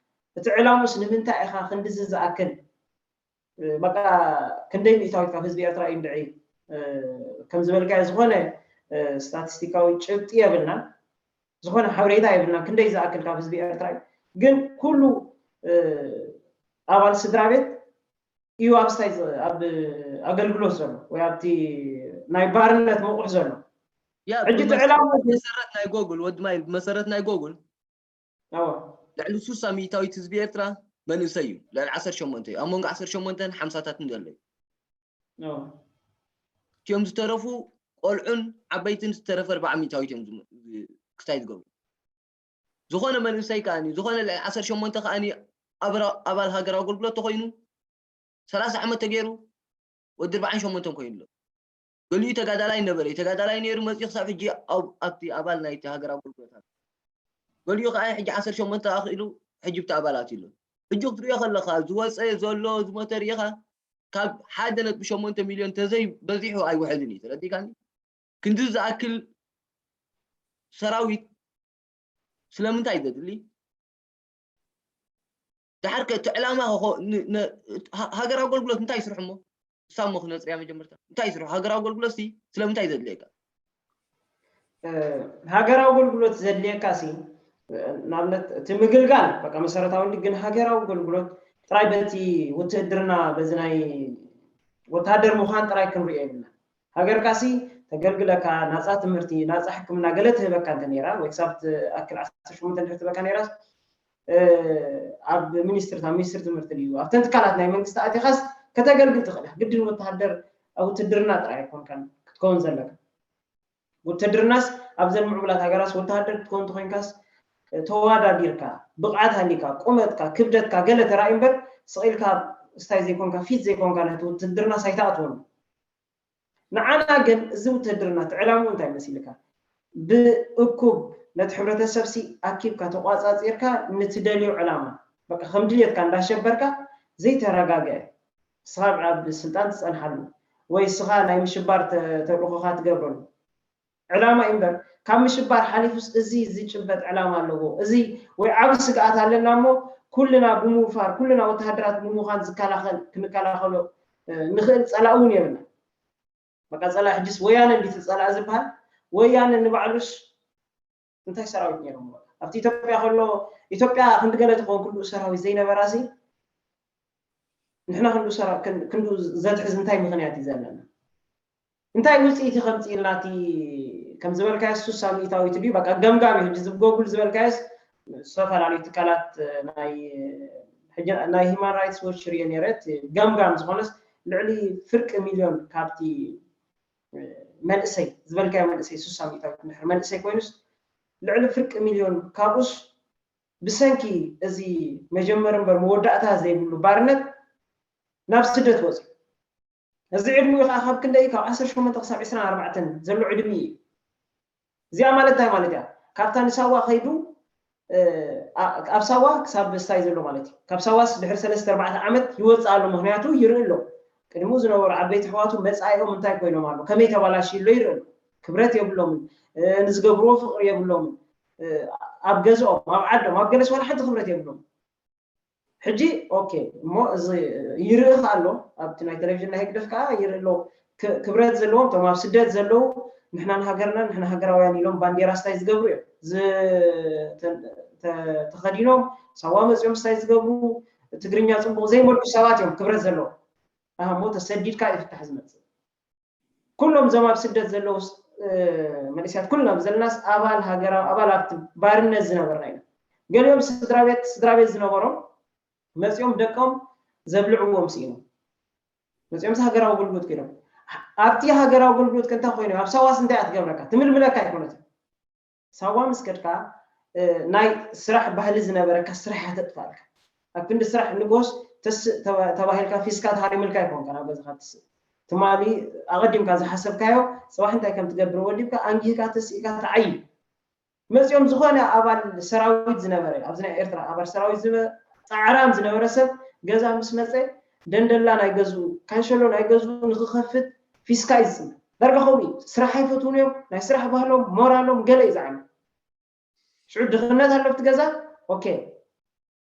እቲ ዕላሙስ ንምንታይ ኢኻ ክንድዚ ዝኣክል በቃ ክንደይ ሚእታዊት ካብ ህዝቢ ኤርትራ እዩ እንድዒ ከም ዝበልካዮ ዝኾነ ስታቲስቲካዊ ጭብጢ የብልናን፣ ዝኾነ ሓበሬታ የብልናን ክንደይ ዝኣክል ካብ ህዝቢ ኤርትራ እዩ። ግን ኩሉ ኣባል ስድራ ቤት እዩ ኣብ ስታይ ኣብ ኣገልግሎት ዘሎ ወይ ኣብቲ ናይ ባርነት መቑሕ ዘሎ። ያ ሕጂ እቲ ብመሰረት ዕላማ ብመሰረት ናይ ጎግል ወዲ ማይል ብመሰረት ናይ ጎግል ኣዎ ልዕሊ ሱሳ ሚእታዊት ህዝቢ ኤርትራ መንእሰይ እዩ። ልዕሊ ዓሰርተ ሸሞንተ እዩ። ኣብ መንጎ ዓሰርተ ሸሞንተን ሓምሳታትን ዘሎ እዩ። ኣዎ እቲኦም ዝተረፉ ቆልዑን ዓበይትን ዝተረፈ ኣርባዓ ሚእታዊት እዮም ዝም- ዝ- ክስታይ ዝገብሩ። ዝኾነ መንእሰይ ከኣኒ ዝኾነ ልዕሊ ዓሰርተ ሸሞንተ ከኣኒ ኣብራ- ኣባል ሃገራዊ ኣገልግሎት ተኮይኑ ሰላሳ ዓመት ተገይሩ ወዲ ኣርባዓን ሸሞንተን ኮይኑ ኣሎ። ገሊኡ ተጋዳላይ ነበረ፣ ተጋዳላይ ነይሩ መፂኡ ክሳብ ሕጂ ኣብ- ኣብቲ ኣባል ናይቲ ሃገራዊ ኣገልግሎት ኣሎ። ገሊኡ ከዓ ሕጂ ዓሰርተ ሸሞንተ ኣኽኢሉ ሕጂ ብቲ ኣባላት ኣሎ። ሕጂ ክትሪኦ ከለካ ዝወፀ ዘሎ ዝሞተ ሪኢኻ ካብ ሓደ ነጥቢ ሸሞንተ ሚልዮን ተዘይ በዚሑ ኣይውሕድን እዩ። ተረዲእካኒ? ክንዲ ዝኣክል ሰራዊት ስለምንታይ ዘድሊ? ድሓር ከ እቲ ዕላማ ከ ን- ን- ሃ- ሃገራዊ ኣገልግሎት እንታይ ይስርሑ እሞ? እሳሞ ክነፅርያ መጀመርታ እንታይ ይስርሑ? ሃገራዊ ኣገልግሎት ሲ ስለምንታይ ዘድልየካ? ሃገራዊ ኣገልግሎት ዘድልየካ ሲ ንኣብነት እቲ ምግልጋል በቃ መሰረታዊ እንዲ ግን ሃገራዊ ኣገልግሎት ጥራይ በቲ ውትህድርና በዚ ናይ ወታደር ምዃን ጥራይ ክንሪኦ የብልና። ሃገርካ ሲ ተገልግለካ ናፃ ትምህርቲ ናፃ ሕክምና ገለ ትህበካ እንተ ነይራ ወይ ክሳብ ትኣክል ዓሰርተ ሸሞንተ እንድሕር ትህበካ ነይራስ ኣብ ሚኒስትሪ ኣብ ሚኒስትሪ ትምህርቲ ድዩ ኣብተን ትካላት ናይ መንግስቲ ኣቲኻስ ከተገልግል ትኽእል ኢኻ። ግድን ወተሃደር ኣብ ውትድርና ጥራይ ኣይኮንካን ክትከውን ዘለካ። ውትድርናስ ኣብዘን ምዕቡላት ሃገራስ ወተሃደር ክትከውን ተኮይንካስ ተዋዳዲርካ፣ ብቕዓት ሃሊካ፣ ቁመትካ፣ ክብደትካ ገለ ተራእዩ እምበር፣ ስቕ ኢልካ ስታይ ዘይኮንካ፣ ፊት ዘይኮንካ፣ ነቲ ውትድርና ሳይትኣትወሉ። ንዓና ግን እዚ ውትድርና እቲ ዕላምኡ እንታይ መሲልካ? ብእኩብ ነቲ ሕብረተሰብሲ ኣኪብካ ተቋጻጺርካ ንትደልዮ ዕላማ፣ በቃ ከም ድልየትካ እንዳሸበርካ ዘይተረጋገአ፣ ንስኻ ኣብ ስልጣን ትጸንሓሉ ወይ ንስኻ ናይ ምሽባር ተ-፣ ተልእኾኻ ትገብረሉ ዕላማ እዩ እምበር፣ ካብ ምሽባር ሓሊፉስ እዚ ዝጭበጥ ዕላማ ኣለዎ፣ እዚ ወይ ዓቢ ስግኣት ኣለና እሞ ኩልና ብምውፋር፣ ኩልና ወተሃደራት ብምዃን ዝከላኸል፣ ክንከላኸሎ፣ እ፣ ንኽእል ጸላኢ እውን የብልና። በቃ ጸላኢ ሕጅስ ወያነ እንዲ ተጸላኢ ዝበሃል፣ ወያነ ንባዕሉስ እንታይ ሰራዊት ነይሮም? ኣብቲ ኢትዮጵያ ከሎ፣ ኢትዮጵያ ክንዲ ገለ ትኸውን ክንድኡ ሰራዊት ዘይነበራሲ፣ ንሕና ክንድኡ ሰራ-፣ ክን-፣ ክንድኡ ዘትሕዝ እንታይ ምኽንያት እዩ ዘለና? እንታይ ውጽኢት እዩ ከምጽእ ኢልና እቲ ከም ዝበልካዮ ሱሳ ሚእታዊት ድዩ? በቃ ገምጋም እዩ። ሕጂ እዚ ብጎጉል ዝበልካዮስ ዝተፈላለዩ ትካላት ናይ፣ ሕጂ ናይ ሂማን ራይትስ ዎች ሪኦ ነይረ፣ እቲ ገምጋም ዝኾነስ ልዕሊ ፍርቂ ሚልዮን ካብቲ መንእሰይ ዝበልካዮ መንእሰይ ሱሳ ሚእታዊት እንድሕር መንእሰይ ኮይኑስ ልዕሊ ፍርቂ ሚልዮን ካብኡስ ብሰንኪ እዚ መጀመሪ እምበር መወዳእታ ዘይብሉ ባርነት ናብ ስደት ወፂኡ። እዚ ዕድሚኡ ከዓ ካብ ክንደይ? ካብ ዓሰርተ ሸሞንተ ክሳብ ዕስራን ኣርባዕተን ዘሎ ዕድሚ እዩ። እዚኣ ማለት እንታይ ማለት እያ? ካብታ ንሳዋ ከይዱ፣ እ፣ ኣ-፣ ኣብ ሳዋ ክሳብ ስታይ ዘሎ ማለት እዩ። ካብ ሳዋስ ድሕሪ ሰለስተ ኣርባዕተ ዓመት ይወፅእ ኣሎ፣ ምኽንያቱ ይርኢ ኣሎ። ቅድሚኡ ዝነበሩ ዓበይቲ ኣሕዋቱ መፃኢኦም እንታይ ኮይኖም ኣሎ፣ ከመይ ተባላሽዩ ኣሎ ይርኢ ኣሎ። ክብረት የብሎምን፣ እ፣ ንዝገብርዎ ፍቕሪ የብሎምን። እ፣ ኣብ ገዝኦም፣ ኣብ ዓዶም፣ ኣብ ገለስ ዋላ ሓንቲ ክብረት የብሎምን። ሕጂ ኦኬ እሞ እዚ ይርኢ ኣሎ፣ ኣብቲ ናይ ቴሌቪዥን ናይ ህግደፍ ከዓ ይርኢ ኣሎ። ክ-፣ ክብረት ዘለዎም እቶም ኣብ ስደት ዘለዉ፣ ንሕና ንሃገርና፣ ንሕና ሃገራውያን ኢሎም ባንዴራ ስታይ ዝገብሩ እዮም። ዝ-፣ ተ-፣ ተ-፣ ተኸዲኖም ሳዋ መፂኦም ስታይ ዝገብሩ፣ ትግርኛ ፅቡቕ ዘይመልኩ ሰባት እዮም ክብረት ዘለዎም። ኣሃ እሞ ተሰዲድካ እዩ ፍታሕ ዝመፅእ። ኩሎም እዞም ኣብ ስደት ዘለዉ ስ-፣ እ፣ መንእሰያት ኩልና ዘለናስ ኣባል ሃገራዊ፣ ኣባል ኣብቲ ባርነት ዝነበርና ኢና። ገሊኦም ስድራ ቤት፣ ስድራ ቤት ዝነበሮም መፂኦም ደቆም ዘብልዕዎም ስኢኖም። መፂኦም ሃገራዊ ኣገልግሎት ኮይኖም። ኣብቲ ሃገራዊ ኣገልግሎት ከ እንታይ ኮይኖም? ኣብ ሳዋስ እንታይ እያ ትገብረካ? ትምልምለካ ኣይኮነትን። ሳዋ ምስ ከድካ፣ እ፣ ናይ ስራሕ ባህሊ ዝነበረካ ስራሕ እያ ተጥፋልካ። ኣብ ክንዲ ስራሕ ንጎስ ተስ-፣ ተባ-፣ ተባሂልካ ፊስካ ተሃሪምልካ ኣይኮንካ ናብ ገዛኻ ትስእ። ትማሊ ኣቐዲምካ ዝሓሰብካዮ፣ ጽባሕ እንታይ ከም ትገብር ወዲብካ፣ ኣንጊህካ ተስኢካ ትዓዪ። መጺኦም ዝኾነ ኣባል ሰራዊት ዝነበረ፣ ኣብዚ ናይ ኤርትራ ኣባል ሰራዊት ዝነበ፣ ጻዕራም ዝነበረ ሰብ ገዛ ምስ መጸ፣ ደንደላ ናይ ገዝኡ፣ ካንሸሎ ናይ ገዝኡ ንኽኸፍት ፊስካ እዩ ዝጽበ። ዳርጋ ከምኡ እዩ። ስራሕ ኣይፈትዉን እዮም። ናይ ስራሕ ባህሎም፣ ሞራሎም ገለ እዩ ዝዓኑ። ሽዑ ድኽነት ኣሎ ኣብቲ ገዛ፣ ኦኬ፣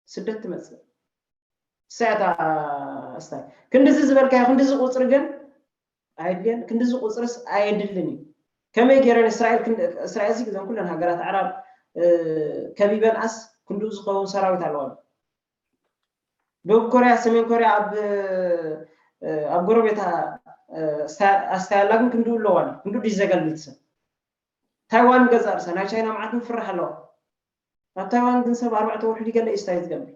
ስደት ትመጽእ። እሳ እያ እታ ስታይ። ክንድዚ ዝበልካዮ፣ ክንድዚ ቁጽሪ ግን ኣየድልየን፣ ክንድዚ ቁጽርስ ኣየድልን እዩ። ከመይ ገይረን እስራኤል፣ ክንድ-፣ እስራኤል ሲ እዘን ኩለን ሃገራት ኣዕራብ፣ እ፣ ከቢበንኣስ ክንድኡ ዝኸውን ሰራዊት ኣለዋ። ደቡብ ኮርያ፣ ሰሜን ኮርያ ኣብ፣ እ፣ ኣብ ጎረቤታ፣ እ፣ ኣስታ-፣ ኣስታይ ኣላ ግን ክንድኡ ኣለዋ፣ ክንድኡ ድዩ ዘገልግል ሰብ? ታይዋን ገዛ ርእሳ፣ ናይ ቻይና መዓት ምፍራሕ ኣለዋ። ኣብ ታይዋን ግን ሰብ ኣርባዕተ ወርሒ ድዩ ገለ እዩ ስታይ ዝገብር።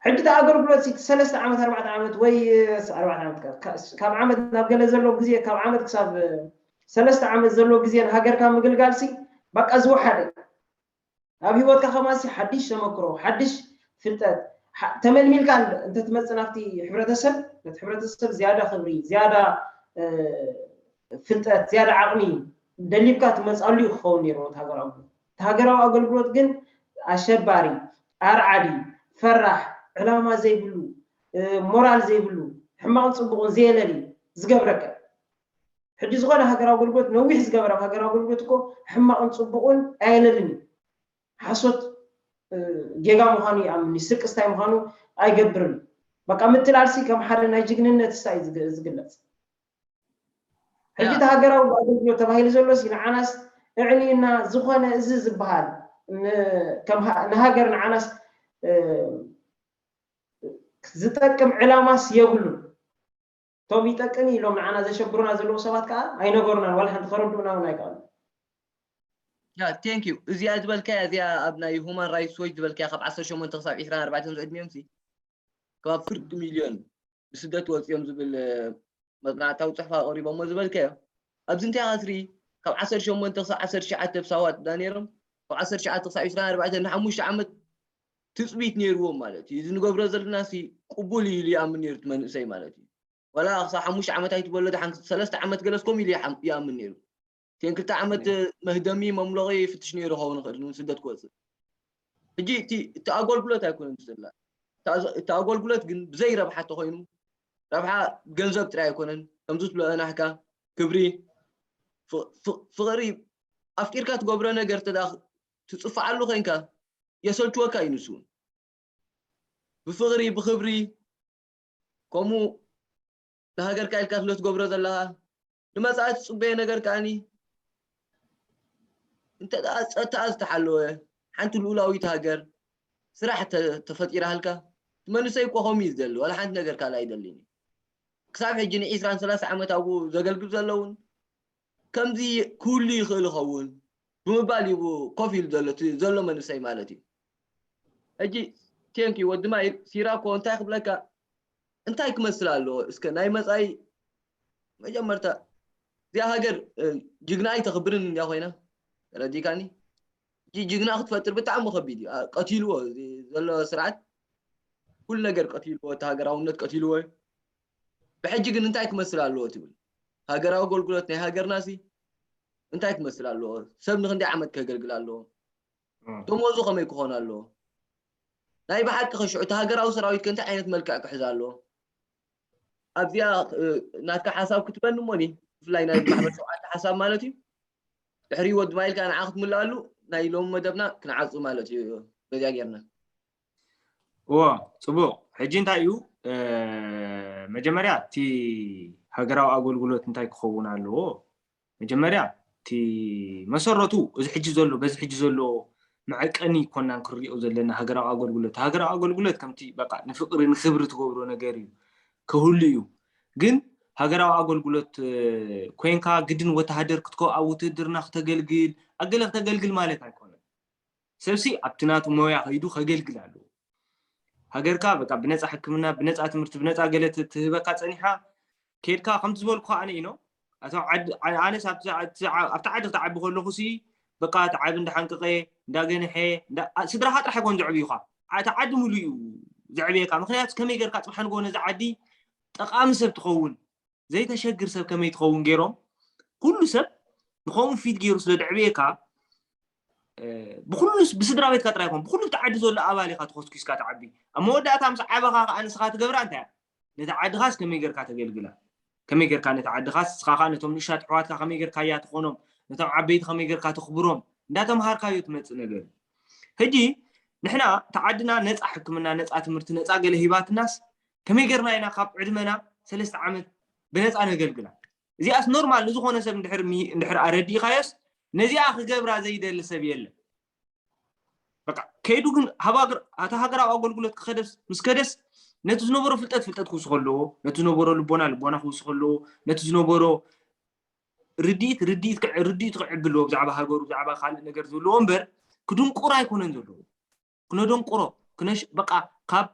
ሕጂ እቲ ኣገልግሎት ሲ ሰለስተ ዓመት፣ ኣርባዕተ ዓመት ወይ፣ እ፣ ኣርባዕተ ዓመት፣ ካ-፣ ካብ ዓመት ናብ ገለ ዘሎ ግዜ፣ ካብ ዓመት ክሳብ፣ እ፣ ሰለስተ ዓመት ዘሎ ግዜ ንሃገርካ ምግልጋል ሲ፣ በቃ ዝወሓደ። ኣብ ህይወትካ ከማሲ ሓድሽ ተመክሮ፣ ሓድሽ ፍልጠት፣ ሓ-፣ ተመልሚልካ እንተ-፣ እንተትመጽእ ናብቲ ሕብረተሰብ፣ ነቲ ሕብረተሰብ ዝያዳ ክብሪ፣ ዝያዳ፣ እ፣ ፍልጠት፣ ዝያዳ ዓቕሚ ደሊብካ ትመጽኣሉ እዩ ክኸውን ነይርዎ እቲ ሃገራዊ ኣገልግሎት። እቲ ሃገራዊ ኣገልግሎት ግን ኣሸባሪ፣ ኣርዓዲ፣ ፈራሕ፣ ዕላማ ዘይብሉ፣ እ፣ ሞራል ዘይብሉ፣ ሕማቕን ጽቡቕን ዘየለሊ ዝገብረካ። ሕጂ ዝኾነ ሃገራዊ ኣገልግሎት ነዊሕ ዝገበረ ኣብ ሃገራዊ ኣገልግሎት እኮ ሕማቕን ጽቡቕን ኣየለልን እዩ። ሓሶት፣ እ፣ ጌጋ ምዃኑ ይኣምን እዩ። ስርቂ ስታይ ምዃኑ ኣይገብርን። በቃ ምትላልሲ ከም ሓደ ናይ ጅግንነት ስታይ እዩ ዝግ-፣ ዝግለጽ። ሕጂ ያ። እቲ ሃገራዊ ኣገልግሎት ተባሂሉ ዘሎ ሲ ንዓናስ እዕንዩና ዝኾነ እዚ ዝበሃል ን-፣ ከም ሃ-፣ ንሃገር ንዓናስ፣ እ፣ ዝጠቅም ዕላማስ የብሉን። እቶም ይጠቅም ኢሎም ንዓና ዘሸብሩና ዘለዉ ሰባት ከዓ ኣይነገሩናን፣ ዋላ ሓንቲ ከረድኡና እውን ኣይከኣሉን። ያ፣ ቴንክ ዩ። እዚኣ ዝበልካያ፣ እዚኣ ኣብ ናይ ሁማን ራይትስ ዎች ዝበልካያ፣ ካብ ዓሰርተ ሸሞንተ ክሳብ ዕስራን ኣርባዕተን ዝዕድሚኦም ሲ፣ ካብ ፍርቂ ሚልዮን ብስደት ወፂኦም ዝብል፣ እ፣ መፅናዕታዊ ፅሑፍ ኣቕሪቦሞ ዝበልካዮ፣ ኣብዚ እንታይ ኢኻ ትርኢ? ካብ ዓሰርተ ሸሞንተ ክሳብ ዓሰርተ ትሽዓተ ብሳዋት ዳ ነይሮም፣ ካብ ዓሰርተ ትሽዓተ ክሳብ ዕስራን ኣርባዕተን ንሓሙሽተ ዓመት ትፅቢት ነይርዎም ማለት እዩ። እዚ ንገብሮ ዘለና ሲ ቅቡል እዩ ኢሉ ይኣምን ነይሩ እቲ መንእሰይ ማለት እዩ። ዋላ ክሳብ ሓሙሽተ ዓመት ኣይትበሎ፣ ደሓን ሰለስተ ዓመት ገለስ ከምኡ ኢሉ ይሓም- ይኣምን ነይሩ። እተን ክልተ ዓመት መህደሚ መምለቒ ይፍትሽ ነይሩ ክኸውን ይኽእል፣ ንስደት ክወፅእ። ሕጂ እቲ እቲ ኣገልግሎት ኣይኮነን ዝደላ። እቲ ኣገልግሎት ግን ብዘይ ረብሓ ተኾይኑ፣ ረብሓ ገንዘብ ጥራይ ኣይኮነን። ከምዚ ትብሎ ናሕካ ክብሪ፣ ፍ- ፍ- ፍቕሪ፣ ኣፍቂርካ ትገብሮ ነገር ተዳ ትፅፍዓሉ ኮይንካ የሰልችወካ እዩ ንሱ። ብፍቕሪ ብኽብሪ ከምኡ ንሃገርካ ኢልካ ስለ ትገብሮ ዘለኻ ንመጻኢ ትጽበዮ ነገር ከኣኒ እንተ ደኣ ጸጥታኣ ዝተሓለወ ሓንቲ ልኡላዊት ሃገር ስራሕ ተ- ተፈጢራሃልካ እቲ መንእሰይ እኮ ከምኡ እዩ ዝደሊ ዋላ ሓንቲ ነገር ካልእ ኣይደልን እዩ ክሳብ ሕጂ ንዒስራን ሰላሳ ዓመት ኣብኡ ዘገልግል ዘለውን ከምዚ ክህሉ ይኽእል ይኸውን ብምባል እዩ ኮፍ ኢሉ ዘሎ እቲ ዘሎ መንእሰይ ማለት እዩ ሕጂ ቴንኪ ወዲ ማይል ሲራኮ እንታይ ክብለካ እንታይ ክመስል ኣለዎ እስከ ናይ መጻኢ መጀመርታ እዚኣ ሃገር እ፣ ጅግና ኣይተኽብርን እንድያ ኮይና ተረዲካኒ እጂ ጅግና ክትፈጥር ብጣዕሚ ከቢድ እዩ አ- ቀቲልዎ እዚ ዘሎ ስርዓት ኩሉ ነገር ቀቲልዎ እቲ ሃገራውነት ቀቲልዎ እዩ ብሕጂ ግን እንታይ ክመስል ኣለዎ ትብል ሃገራዊ ኣገልግሎት ናይ ሃገርና ሲ እንታይ ክመስል ኣለዎ ሰብ ንክንደይ ዓመት ከገልግል ኣለዎ ደሞዙ ከመይ ክኾን ኣለዎ ናይ ብሓቂ ከሽዑ እቲ ሃገራዊ ሰራዊት ከ እንታይ ዓይነት መልክዕ ክሕዝ ኣለዎ ኣብዚኣ እ፣ ናትካ ሓሳብ ክትበኒ እሞኒ ብፍላይ ናይ ማሕበር ሸውዓተ ሓሳብ ማለት እዩ ድሕሪ ወዲ ማይልካ ንዓ ክትምልኣሉ ናይ ሎሚ መደብና ክንዓፁ ማለት እዩ በዚኣ ጌርና እዎ ፅቡቕ ሕጂ እንታይ እዩ እ፣ መጀመርያ እቲ ሃገራዊ ኣገልግሎት እንታይ ክኸውን ኣለዎ መጀመርያ እቲ መሰረቱ እዚ ሕጂ ዘሎ በዚ ሕጂ ዘሎ መዐቀኒ ይኮናን ክሪኦ ዘለና ሃገራዊ ኣገልግሎት ሃገራዊ ኣገልግሎት ከምቲ በቃ ንፍቅሪ ንክብሪ ትገብሮ ነገር እዩ ክህሉ እዩ ግን ሃገራዊ ኣገልግሎት እ፣ ኮይንካ ግድን ወተሃደር ክትከው ኣብ ውትህድርና ክተገልግል ኣገለ ክተገልግል ማለት ኣይኮነን ሰብሲ ኣብቲ ናቱ ሞያ ከይዱ ከገልግል ኣለዎ ሃገርካ በቃ ብነፃ ሕክምና ብነፃ ትምህርቲ ብነፃ ገለ ት- ትህበካ ፀኒሓ ከድካ ከምቲ ዝበልኩ ኣነ ኢኖ ኣቶም ዓዲ ኣነስ ኣብቲ ኣብቲ ዓዲ ክትዓቢ ከለኹ ሲ በቃ እቲ ዓቢ እንዳሓንቀቐ እንዳገንሐ እንዳ- ኣ- ስድራኻ ጥራሕ ኣይኮን ዘዕብዩኻ እቲ ዓዲ ሙሉ እዩ ዘዕብየካ ምክንያቱ ከመይ ጌርካ ፅባሕ ንጎ ነዚ ዓዲ ጠቃሚ ሰብ ትኸውን ዘይተሸግር ሰብ ከመይ ትኸውን ገይሮም ኩሉ ሰብ ንኸምኡ ፊት ገይሩ ስለ ዘዕብየካ ብኩሉ ብስድራ ቤትካ ጥራይ ይኮን ብኩሉ እቲ ዓዲ ዘሎ ኣባል ኢካ ተኮስኪስካ ትዓቢ ኣብ መወዳእታ ምስ ዓበኻ ከዓ ንስኻ ትገብራ እንታይ እያ ነቲ ዓድኻስ ከመይ ጌርካ ተገልግላ ከመይ ጌርካ ነቲ ዓድኻስ ንስኻ ከዓ ነቶም ንእሻት ኣሕዋትካ ከመይ ጌርካ እያ ትኾኖም ነቶም ዓበይቲ ከመይ ጌርካ ተኽብሮም እንዳተምሃርካዮ ትመፅእ ነገር እዩ ሕጂ ንሕና እቲ ዓድና ነፃ ሕክምና ነፃ ትምህርቲ ነፃ ገለ ሂባትናስ ከመይ ጌርና ኢና ካብ ዕድመና ሰለስተ ዓመት ብነፃ ነገልግላ እዚኣስ ኖርማል ንዝኾነ ሰብ እንድሕር ኣረዲእኻዮስ ነዚኣ ክገብራ ዘይደሊ ሰብ የለን በቃ ከይዱ ግን ሃባግር ኣታ ሃገራዊ ኣገልግሎት ክኸደስ ምስ ከደስ ነቲ ዝነበሮ ፍልጠት ፍልጠት ክውስኽ ኣለዎ ነቲ ዝነበሮ ልቦና ልቦና ክውስኽ ኣለዎ ነቲ ዝነበሮ ርድኢት ርድኢት ክዕ- ርድኢት ክዕቢ ኣለዎ ብዛዕባ ሃገሩ ብዛዕባ ካልእ ነገር ዝብልዎ እምበር ክድንቁር ኣይኮነን ዘለዎ ክነደንቁሮ ክነሽ በቃ ካብ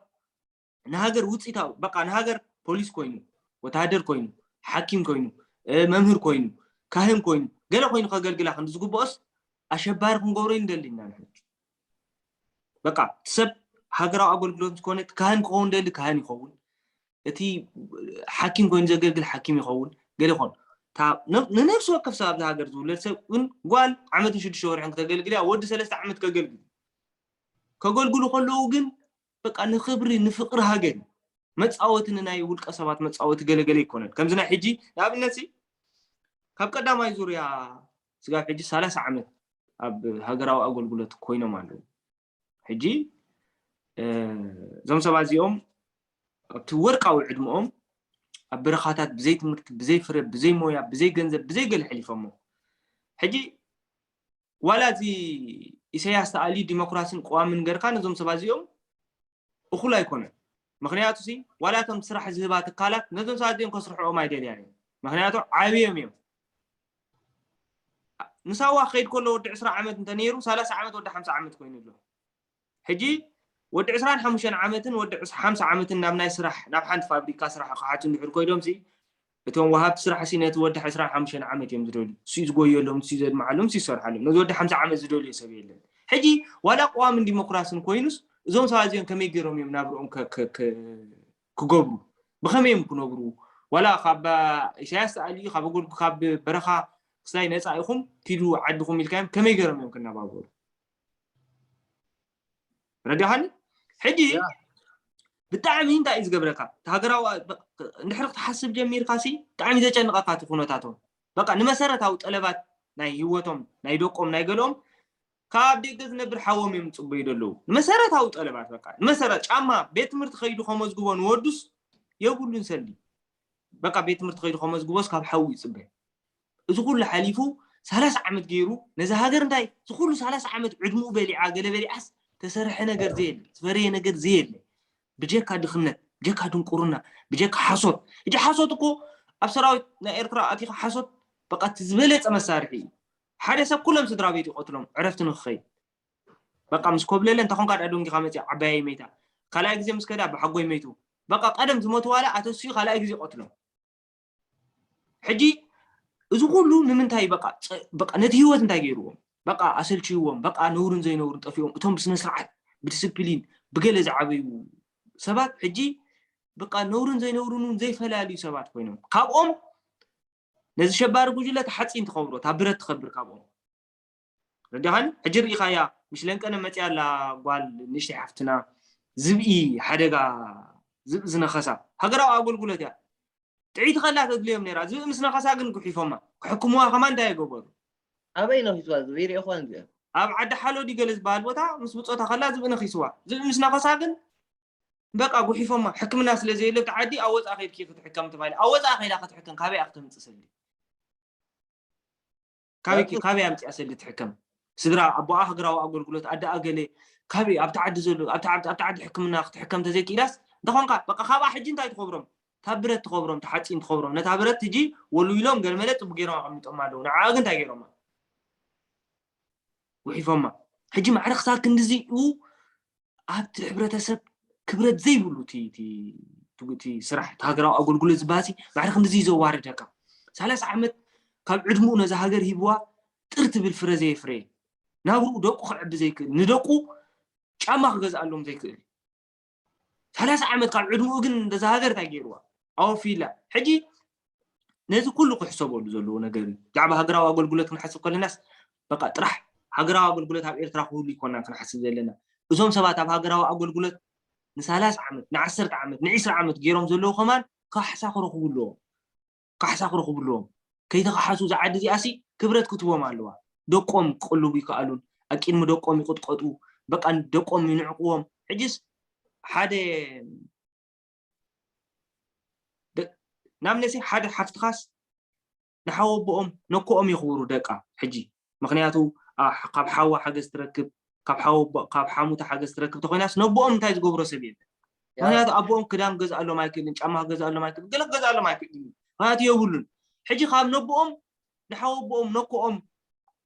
ንሃገር ውፅኢታዊ በቃ ንሃገር ፖሊስ ኮይኑ ወተሃደር ኮይኑ ሓኪም ኮይኑ እ፣ መምህር ኮይኑ ካህን ኮይኑ ገለ ኮይኑ ከገልግላ ክንዲ ዝግብኦስ ኣሸባሪ ክንገብሮ ይንደሊ ኢና ንሕና በቃ እቲ ሰብ ሃገራዊ ኣገልግሎት ዝኾነ እቲ ካህን ክኸውን ደሊ ካህን ይኸውን እቲ ሓኪም ኮይኑ ዘገልግል ሓኪም ይኸውን ገለ ይኾን እታ ነ- ንነፍሲ ወከፍ ሰብ ኣብዚ ሃገር ዝውለድ ሰብ እውን ጓል ዓመትን ሽዱሽተ ወርሕን ክተገልግል እያ ወዲ ሰለስተ ዓመት ከገልግል ከገልግሉ ከለዉ ግን በቃ ንክብሪ ንፍቅሪ ሃገር እዩ። መፃወቲ ንናይ ውልቀ ሰባት መፃወቲ ገለገለ ይኮነን ከምዚ ናይ ሕጂ ንኣብነት ካብ ቀዳማይ ዙርያ ስጋብ ሕጂ ሰላሳ ዓመት ኣብ ሃገራዊ ኣገልግሎት ኮይኖም ኣለዉ ሕጂ እዞም ሰባት እዚኦም ኣብቲ ወርቃዊ ዕድመኦም ኣብ በረኻታት ብዘይ ትምህርቲ ብዘይ ፍረ ብዘይ ሞያ ብዘይ ገንዘብ ብዘይ ገለ ሕሊፎሞ ሕጂ ዋላ እዚ ኢሳያስ ተኣልዩ ዲሞክራሲን ቅዋምን ገርካ ነዞም ሰባት እዚኦም እኹል ኣይኮነን ምክንያቱ ሲ ዋላ እቶም ስራሕ ዝህባ ትካላት ነዞም ሰባት እዚኦም ከስርሕኦም ኣይደልያን እዮም ምክንያቱ ዓብዮም እዮም ንሳዋ ክኸይድ ከሎ ወዲ ዕስራ ዓመት እንተነይሩ ሰላሳ ዓመት ወዲ ሓምሳ ዓመት ኮይኑ ኣሎ ሕጂ ወዲ ዕስራን ሓሙሽተን ዓመትን ወዲ ሓምሳ ዓመትን ናብ ናይ ስራሕ ናብ ሓንቲ ፋብሪካ ስራሕ ክሓቱ እንድሕር ኮይዶም ሲ እቶም ወሃብቲ ስራሕ ሲ ነቲ ወዲ ዕስራን ሓሙሽተን ዓመት እዮም ዝደልዩ። እሱ እዩ ዝጎየሎም፣ እሱ እዩ ዘድምዓሎም፣ እሱ እዩ ዝሰርሓሎም። ነዚ ወዲ ሓምሳ ዓመት ዝደልዮ ሰብ የለን። ሕጂ ዋላ ቅዋምን ዲሞክራስን ኮይኑስ እዞም ሰባት እዚኦም ከመይ ገይሮም እዮም ናብርኦም ከ- ከ- ከ- ክገብሩ? ብኸመይ እዮም ክነብሩ? ዋላ ካብ ኢሳያስ ተኣልዩ ካብ ጎል ካብ በረኻ ክሳይ ነፃ ኢኹም ኪዱ ዓድኹም ኢልካዮም ከመይ ገይሮም እዮም ክነባበሩ? ረዲኻኒ? ሕጂ ብጣዕሚ እንታይ እዩ ዝገብረካ? እቲ ሃገራዊ እንድሕር ክትሓስብ ጀሚርካ ሲ ብጣዕሚ ዘጨንቐካ እቲ ኩነታቶም። በቃ ንመሰረታዊ ጠለባት ናይ ህይወቶም ናይ ደቆም ናይ ገለኦም ካብ ደገ ዝነብር ሓዎም እዮም ዝፅበዩ ዘለዉ ንመሰረታዊ ጠለባት። በቃ ንመሰረት ጫማ ቤት ትምህርቲ ከይዱ ከመዝግቦ ንወዱስ የብሉን ሰሊ። በቃ ቤት ትምህርቲ ከይዱ ከመዝግቦስ ካብ ሓዉ ይፅበ። እዚ ኩሉ ሓሊፉ ሰላሳ ዓመት ገይሩ ነዚ ሃገር እንታይ እዚ ኩሉ ሰላሳ ዓመት ዕድምኡ በሊዓ ገለ በሊዓስ ተሰርሐ ነገር ዘየለ ዝፈረየ ነገር ዘየለ ብጀካ ድኽነት ብጀካ ድንቁርና ብጀካ ሓሶት። እጂ ሓሶት እኮ ኣብ ሰራዊት ናይ ኤርትራ ኣቲኻ ሓሶት በቃ እቲ ዝበለፀ መሳርሒ እዩ። ሓደ ሰብ ኩሎም ስድራ ቤት ይቐትሎም ዕረፍቲ ንክኸይድ። በቃ ምስ ኮብለለ እንተ ኾንካ ደኣ ደንጊኻ መፅያ ዓባየይ መይታ ካልኣይ ግዜ ምስ ከዳ ብሓጎይ መይቱ። በቃ ቀደም ዝሞቱ ዋላ ኣተስዩ ካልኣይ ግዜ ይቐትሎም። ሕጂ እዚ ኩሉ ንምንታይ በቃ ነቲ ህይወት እንታይ ገይርዎም? በቃ ኣሰልችይዎም። በቃ ነውርን ዘይነውርን ጠፊኦም እቶም ብስነ ስርዓት ብዲስፕሊን ብገለ ዝዓበዩ ሰባት ሕጂ በቃ ነውርን ዘይነውርን እውን ዘይፈላልዩ ሰባት ኮይኖም ካብኦም ነዚ ሸባሪ ጉጅለ ተሓፂን ትኸብሮ እታ ብረት ትኸብር ካብኦም ረዲኻኒ ሕጂ ርኢኻያ ምሽ ለንቀነ መፅያ ኣላ ጓል ንእሽተይ ሓፍትና ዝብኢ ሓደጋ ዝብኢ ዝነኸሳ ሃገራዊ ኣገልግሎት እያ ጥዒቲ ከላ ተድልዮም ነራ ዝብኢ ምስ ነኸሳ ግን ጉሒፎማ ክሕክምዋ ከማ እንታይ የገበሩ ኣበይ ነኺስዋ ዝብኢ ርኢኹዋ እዚኣ ኣብ ዓዲ ሓሎ ድዩ ገለ ዝበሃል ቦታ ምስ ብፆታ ከላ ዝብኢ ነኺስዋ ዝብኢ ምስ ነኸሳ ግን በቃ ጉሒፎማ ሕክምና ስለ ዘየለ ኣብቲ ዓዲ ኣብ ወፃኢ ከይድኪ ክትሕከም ተባሂላ ኣብ ወፃኢ ከይዳ ክትሕከም ካበይ እያ ክተምፅእ ሰሊ ካበይ ኣምፅያ ሰሊ ትሕከም ስድራ ኣቦኣ ሃገራዊ ኣገልግሎት ኣደኣ ገለ ካበይ ኣብቲ ዓዲ ዘሎ ኣብቲ ዓዲ ሕክምና ክትሕከም ተዘይክኢላስ እንተኾንካ በቃ ካብኣ ሕጂ እንታይ ትኸብሮም ካብ ብረት ትኸብሮም ተሓፂን ትኸብሮም ነታ ብረት ሕጂ ወልዊሎም ገለመለ ፅቡ ገይሮም ኣቐሚጦም ኣለዉ ንዓ ግን እንታይ ገይሮማ ጉሒፎማ ሕጂ ማዕረ ክሳብ ክንድዚ ኡ ኣብቲ ሕብረተሰብ ክብረት ዘይብሉ እቲ ስራሕ እቲ ሃገራዊ ኣገልግሎት ዝበሃሲ ማዕረ ክንድዚ ዘዋርደካ ሰላሳ ዓመት ካብ ዕድምኡ ነዛ ሃገር ሂብዋ ጥር ትብል ፍረ ዘየፍረየ ናብርኡ ደቁ ክዕቢ ዘይክእል ንደቁ ጫማ ክገዝኣሎም ዘይክእል ሰላሳ ዓመት ካብ ዕድምኡ ግን ነዛ ሃገር እንታይ ገይርዋ ኣወፊላ ሕጂ ነዚ ኩሉ ክሕሰበሉ ዘለዎ ነገር እዩ ብዛዕባ ሃገራዊ ኣገልግሎት ክንሓስብ ከለናስ በቃ ጥራሕ ሃገራዊ ኣገልግሎት ኣብ ኤርትራ ክህሉ ይኮና ክንሓስብ ዘለና እዞም ሰባት ኣብ ሃገራዊ ኣገልግሎት ንሳላሳ ዓመት ንዓሰርተ ዓመት ንዒስራ ዓመት ገይሮም ዘለዉ ከማን ካሕሳ ክረኽቡ ኣለዎም ካሕሳ ክረኽቡ ኣለዎም ከይተኻሓሱ ዝዓዲ እዚኣሲ ክብረት ክትቦም ኣለዋ ደቆም ክቅልቡ ይከኣሉን ኣብ ቅድሚ ደቆም ይቅጥቀጡ በቃ ደቆም ይንዕቅዎም ሕጅስ ሓደ ናብ ነሲ ሓደ ሓፍትኻስ ንሓወቦኦም ነኮኦም የኽብሩ ደቃ ሕጂ ምክንያቱ ካብ ሓዋ ሓገዝ ትረክብ ካብ ሓሙታ ሓገዝ ትረክብ ተኮይናስ ነቦኦም እንታይ ዝገብሮ ሰብ የለ ምክንያቱ ኣቦኦም ክዳን ገዝኣሎም ኣይክእልን ጫማ ክገዝኣሎም ኣይክእልን ገለ ክገዝኣሎም ኣይክእልን ምክንያቱ የብሉን ሕጂ ካብ ነቦኦም ንሓወቦኦም ነኮኦም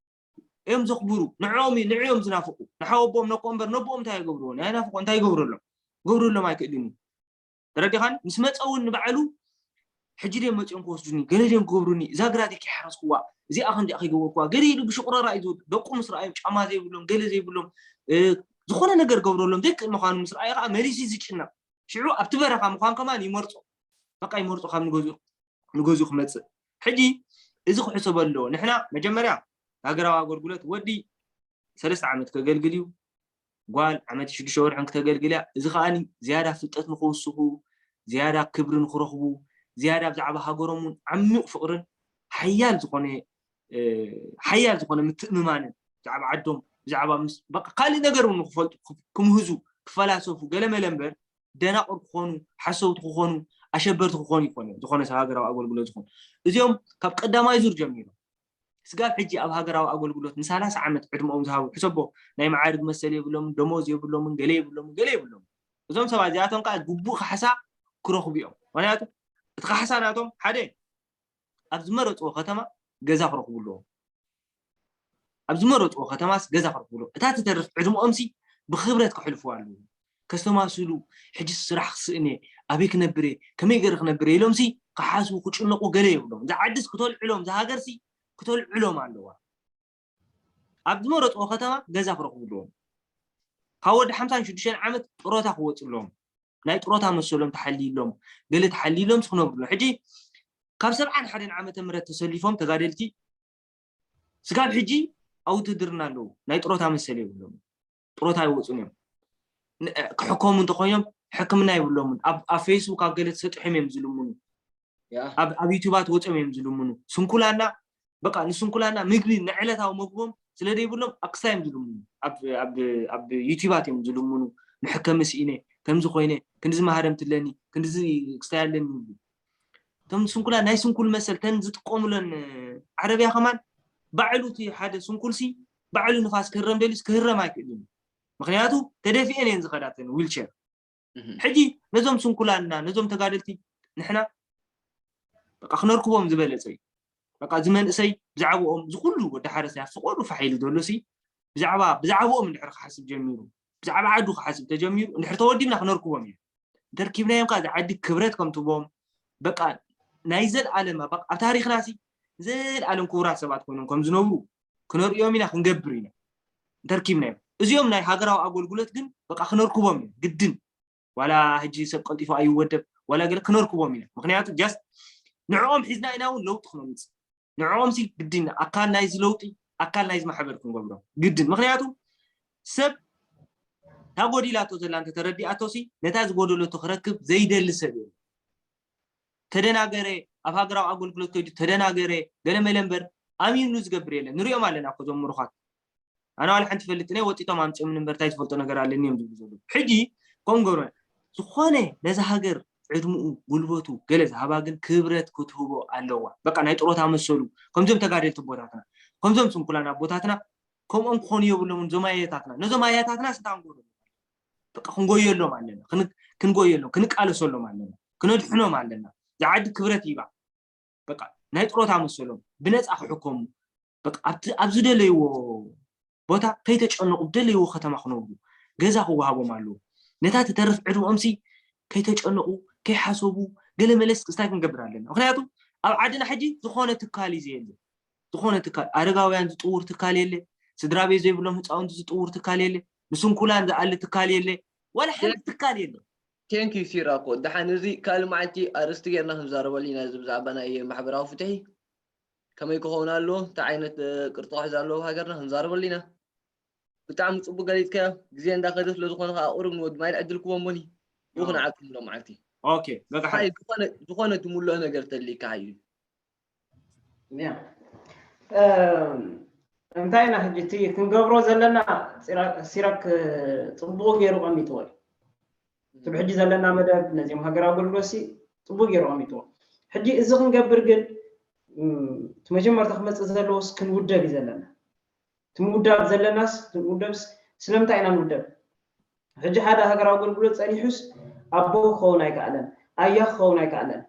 እዮም ዘኽብሩ ንዕኦም ንዕዮም ዝናፍቁ ንሓወቦኦም ነኮ እምበር ነቦኦም እንታይ ይገብርዎ ናይ ናፍቆ እንታይ ይገብረሎም ገብረሎም ኣይክእልን እዩ ተረዲኻን ምስ መፀ እውን ንባዕሉ ሕጂ ድዮም መፂኦም ክወስዱኒ ገለ ድዮም ክገብሩኒ እዛ ግራት ከይሓረስኩዋ እዚኣ ከምዚኣ ከይገበርኩዋ ገለ ኢሉ ብሽቁረራ እዩ ዝወዱ ደቁ ምስ ረኣዮም ጫማ ዘይብሎም ገለ ዘይብሎም ዝኾነ ነገር ገብረሎም ዘይክእል ምዃኑ ምስ ረኣየ ከዓ መሊሱ ዝጭነቕ ሽዑ ኣብቲ በረኻ ምዃን ከማን ይመርፆ በቃ ይመርፆ ካብ ንገዝኡ ክመፅእ ሕጂ እዚ ክሕሰበ ኣለዎ ንሕና መጀመርያ ሃገራዊ ኣገልግሎት ወዲ ሰለስተ ዓመት ከገልግል እዩ ጓል ዓመት ሽዱሽተ ወርሕን ክተገልግል እያ እዚ ከዓ ዝያዳ ፍልጠት ንክውስኹ ዝያዳ ክብሪ ንክረኽቡ ዝያዳ ብዛዕባ ሃገሮም እውን ዓሚቕ ፍቕርን ሓያል ዝኾነ ሓያል ዝኾነ ምትእምማንን ብዛዕባ ዓዶም ብዛዕባ ካልእ ነገር እውን ንክፈልጡ ክምህዙ ክፈላሰፉ ገለመለ እምበር ደናቁር ክኾኑ ሓሰውቲ ክኾኑ ኣሸበርቲ ክኾኑ ይኮነ ዝኾነ ሰብ ሃገራዊ ኣገልግሎት ዝኾኑ እዚኦም ካብ ቀዳማይ ዙር ጀሚሮም ስጋብ ሕጂ ኣብ ሃገራዊ ኣገልግሎት ንሳላሳ ዓመት ዕድመኦም ዝሃቡ ሕሰቦ ናይ መዓርግ መሰል የብሎምን ደሞዝ የብሎምን ገለ የብሎምን ገለ የብሎምን እዞም ሰባት እዚኣቶም ከዓ ግቡእ ካሕሳ ክረኽቡ እዮም ምክንያቱ እቲ ካሕሳ ናቶም ሓደ ኣብ ዝመረፅዎ ከተማ ገዛ ክረኽቡ ኣለዎም ኣብ ዝመረፅዎ ከተማስ ገዛ ክረኽቡ ኣለዎም እታ ትተርፍ ዕድመኦም ሲ ብክብረት ከሕልፍዋ ኣለዎም ከስተማስሉ ሕጂ ስራሕ ክስእን እየ ኣበይ ክነብር እየ ከመይ ገይረ ክነብር እየ ኢሎም ሲ ክሓስቡ ክጭነቑ ገለ የብሎም። እዛ ዓድስ ክተልዕሎም፣ እዛ ሃገርሲ ክተልዕሎም ኣለዋ። ኣብ ዝመረፅዎ ከተማ ገዛ ክረኽቡ ኣለዎም። ካብ ወዲ ሓምሳን ሽዱሽተን ዓመት ጥሮታ ክወፁ ኣለዎም። ናይ ጥሮታ መሰሎም ተሓልይሎም፣ ገለ ተሓልይሎም ክነብሩ ኣለዎም። ሕጂ ካብ ሰብዓን ሓደን ዓመተ ምህረት ተሰሊፎም ተጋደልቲ ስጋብ ሕጂ ኣብ ውትድርና ኣለዉ። ናይ ጥሮታ መሰል የብሎም። ጥሮታ ኣይወፁን እዮም። ን- ክሕከሙ እንተኮይኖም ሕክምና የብሎምን። ኣብ ኣብ ፌስቡክ ኣብ ገለ ተሰጢሖም እዮም ዝልምኑ። ኣብ ኣብ ዩቲባት ወፅኦም እዮም ዝልምኑ። ስንኩላና በቃ ንስንኩላና ምግቢ ንዕለታዊ ምግቦም ስለ ዘይብሎም ኣክስታይ እዮም ዝልምኑ። ኣብ ኣብ ኣብ ዩቲባት እዮም ዝልምኑ። መሐከሚ ስኢነ፣ ከምዚ ኮይነ፣ ክንድዚ ማህረምቲ ኣለኒ፣ ክንድዚ ክስታይ ኣለኒ ይብሉ። እቶም ስንኩላን ናይ ስንኩል መሰል ተን ዝጥቀሙለን ዓረብያ ከማን ባዕሉ እቲ ሓደ ስንኩልሲ ባዕሉ ንፋስ ክህረም ደልዩስ ክህረም ኣይክእልን እዩ። ምክንያቱ ተደፊኤን እየን ዝኸዳተን ዊልቸር። ሕጂ ነዞም ስንኩላንና ነዞም ተጋደልቲ ንሕና በቃ ክነርክቦም ዝበለፀ እዩ። በቃ እዚ መንእሰይ ብዛዕባኦም እዚ ኩሉ ወዲ ሓረስታይ ኣብ ፍቆዱ ፋሕ ኢሉ ዘሎ ሲ ብዛዕባ ብዛዕባኦም እንድሕር ክሓስብ ጀሚሩ ብዛዕባ ዓዱ ክሓስብ ተጀሚሩ እንድሕር ተወዲብና ክነርክቦም እዩ። እንተርኪብናዮም ከዓ እዚ ዓዲ ክብረት ከም ትቦም በቃ ናይ ዘልኣለም ኣብ ታሪክና ሲ ዘልኣለም ክቡራት ሰባት ኮይኖም ከም ዝነብሩ ክነርእዮም ኢና ክንገብር ኢና። እንተርኪብናዮም እዚኦም ናይ ሃገራዊ ኣገልግሎት ግን በቃ ክነርክቦም ኢና ግድን ዋላ ሕጂ ሰብ ቀልጢፉ ኣይወደብ ዋላ ገለ ክነርክቦም ኢና። ምክንያቱ ጃስት ንዕኦም ሒዝና ኢና እውን ለውጢ ክነምፅእ ንዕኦም ሲ ግድን ኣካል ናይዚ ለውጢ ኣካል ናይዚ ማሕበር ክንገብሮም ግድን። ምክንያቱ ሰብ እታ ጎዲላቶ ዘላ እንተተረዲኣቶ ሲ ነታ ዝጎደለቶ ክረክብ ዘይደሊ ሰብ እዩ። ተደናገረ ኣብ ሃገራዊ ኣገልግሎት ከይዱ ተደናገረ ገለመለ እምበር ኣሚኑ ዝገብር የለን። ንሪኦም ኣለና እኮ እዞም ምሩኻት ኣነ ዋላ ሓንቲ ይፈልጥ እኔ ወጢጦም ኣምፅኦም እምበር እንታይ ዝፈልጦ ነገር ኣለኒ እዮም ዝብሉ ዘለዉ። ሕጂ ከምኡ ገብሮ ዝኾነ ነዛ ሃገር ዕድምኡ ጉልበቱ ገለ ዝሃባ ግን ክብረት ክትህቦ ኣለዋ። በቃ ናይ ጥሮታ መሰሉ ከምዞም ተጋደልቲ ኣቦታትና ከምዞም ስንኩላን ኣቦታትና ከምኦም ክኾኑ የብሎምን። እዞም ኣያታትና ነዞም ኣያታትና ስንታ ክንጎደሎም በቃ ክንጎየሎም ኣለና፣ ክንጎየሎም ክንቃለሰሎም ኣለና፣ ክነድሕኖም ኣለና። ዝዓዲ ክብረት ይባ በቃ ናይ ጥሮታ መሰሎም ብነፃ ክሕከሙ በቃ ኣብቲ ኣብ ዝደለይዎ ቦታ ከይተጨነቑ ብደለይዎ ከተማ ክነብሩ ገዛ ክወሃቦም ኣለዎ። ነታ ትተርፍ ዕድመኦም ሲ ከይተጨነቑ ከይሓሰቡ ገለ መለስ ክስታይ ክንገብር ኣለና። ምክንያቱ ኣብ ዓድና ሕጂ ዝኾነ ትካል እዩ ዘየለ። ዝኾነ ትካል ኣረጋውያን ዝጥውር ትካል የለ። ስድራ ቤት ዘይብሎም ህፃውንቲ ዝጥውር ትካል የለ። ንስንኩላን ዝኣሊ ትካል የለ። ዋላ ሓንቲ ትካል የለ። ቴንክ ዩ ሲራኮ። ደሓን እዚ ካልእ መዓልቲ ኣርእስቲ ጌርና ክንዛረበሉ ኢና። እዚ ብዛዕባ ናይ ማሕበራዊ ፍትሒ ከመይ ክኸውን ኣለዎ፣ እንታይ ዓይነት ቅርፂ ክሕዝ ኣለዎ ሃገርና ክንዛረበሉ ኢና። ብጣዕሚ ፅቡቅ ገሊፅካዮ። ግዜ እንዳኸደ ስለዝኾነ ከዓ ቁሩብ ንወዲ ማይል ዕድል ክቦ እሞኒ ይኹን ዓቅም ሎም ዓልቲ ኦኬ በቃ ሓደ ዝኾነ ዝኾነ ትምልኦ ነገር ተልካ እዩ ያ እም፣ እንታይ ኢና ሕጂ እቲ ክንገብሮ ዘለና ሲራ- ሲራክ ጽቡቕ ገይሩ ቀሚጥዎ እዩ እቲ ብሕጂ ዘለና መደብ ነዚኦም ሃገራዊ ኣገልግሎት ሲ ጽቡቕ ገይሩ ቀሚጥዎ ሕጂ እዚ ክንገብር ግን እም፣ እቲ መጀመርታ ክመፅእ ዘለዎስ ክንውደብ እዩ ዘለና እቲ ምውዳብ ዘለናስ እቲ ምውደብስ ስለምንታይ ኢና ንውደብ ሕጂ ሓደ ሃገራዊ ኣገልግሎት ፀኒሑስ ኣቦ ክኸውን ኣይከኣለን ኣያ ክኸውን ኣይከኣለን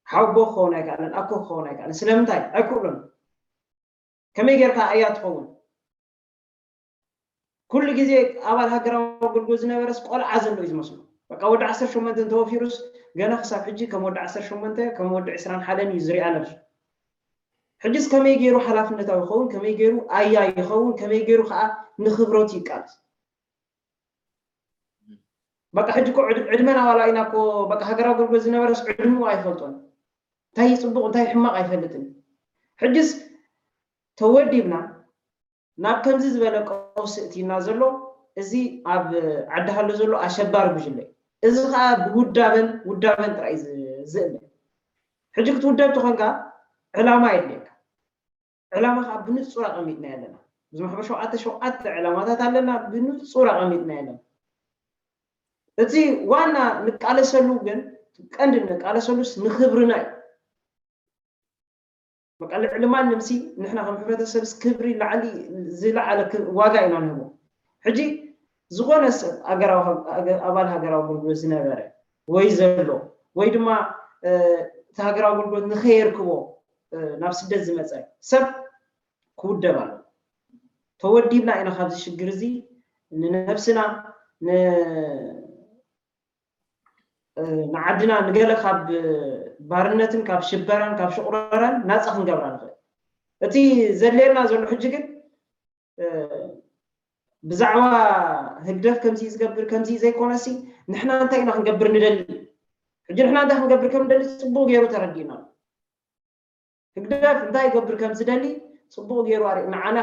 ሓውቦ ክኸውን ኣይከኣለን ኣኮ ክኸውን ኣይከኣለን ስለምንታይ ኣይክእሉን ከመይ ጌርካ ኣያ ትኸውን ኩሉ ግዜ ኣባል ሃገራዊ ኣገልግሎት ዝነበረስ ቆልዓ ዘሎ እዩ ዝመስሎ በቃ ወዲ ዓሰርተ ሸሞንተ እንተወፊሩስ ገና ክሳብ ሕጂ ከም ወዲ ዓሰርተ ሸሞንተ ከም ወዲ ዕስራን ሓደን እዩ ዝሪኣ ነብሱ ሕጂስ ከመይ ገይሩ ሓላፍነታዊ ይኸውን ከመይ ገይሩ ኣያ ይኸውን ከመይ ገይሩ ከዓ ንክብረቱ ይቃለስ በቃ ሕጂ እኮ ዕድ- ዕድመና ዋላ ኢና እኮ በቃ ሃገራዊ ኣገልግሎት ዝነበረስ ዕድምኡ ኣይፈልጦን እንታይ ይፅቡቕ እንታይ ሕማቕ ኣይፈልጥን ሕጅስ ተወዲብና ናብ ከምዚ ዝበለ ቀውሲ እቲና ዘሎ እዚ ኣብ ዓዲ ሃሎ ዘሎ ኣሸባሪ ጉጅለ እዩ እዚ ከዓ ብውዳበን ውዳበን ጥራይ እዩ ዝ- ዝእለ ሕጂ ክትውደብ ተኾንካ ዕላማ የድልየካ ዕላማ ከዓ ብንፁር ኣቐሚጥና ኣለና። እዚ ማሕበር ሸውዓተ ሸውዓተ ዕላማታት ኣለና ብንፁር ኣቐሚጥና ኣለና። እቲ ዋና ንቃለሰሉ ግን ቀንዲ ንቃለሰሉስ ንክብርና እዩ። በቃ ልዕሊ ማንም ሲ ንሕና ከም ሕብረተሰብስ ክብሪ ላዕሊ ዝለዓለ ዋጋ ኢና ንህቦ። ሕጂ ዝኾነ ሰብ ኣባል ሃገራዊ ኣገልግሎት ዝነበረ ወይ ዘሎ ወይ ድማ እቲ ሃገራዊ ኣገልግሎት ንኸየርክቦ ናብ ስደት ዝመፀ ሰብ ክውደብ ኣሎ። ተወዲብና ኢና ካብዚ ሽግር እዚ ንነብስና ንዓድና ንገለ ካብ ባርነትን ካብ ሽበራን ካብ ሽቑረራን ናፃ ክንገብራ ንኽእል። እቲ ዘድልየና ዘሎ ሕጂ ግን ብዛዕባ ህግደፍ ከምዚ ዝገብር ከምዚ ዘይኮነሲ ንሕና እንታይ ኢና ክንገብር ንደሊ? ሕጂ ንሕና እንታይ ክንገብር ከም ንደሊ ፅቡቅ ገይሩ ተረዲእና። ህግደፍ እንታይ ይገብር ከም ዝደሊ ፅቡቅ ገይሩ ኣርኢ ንዓና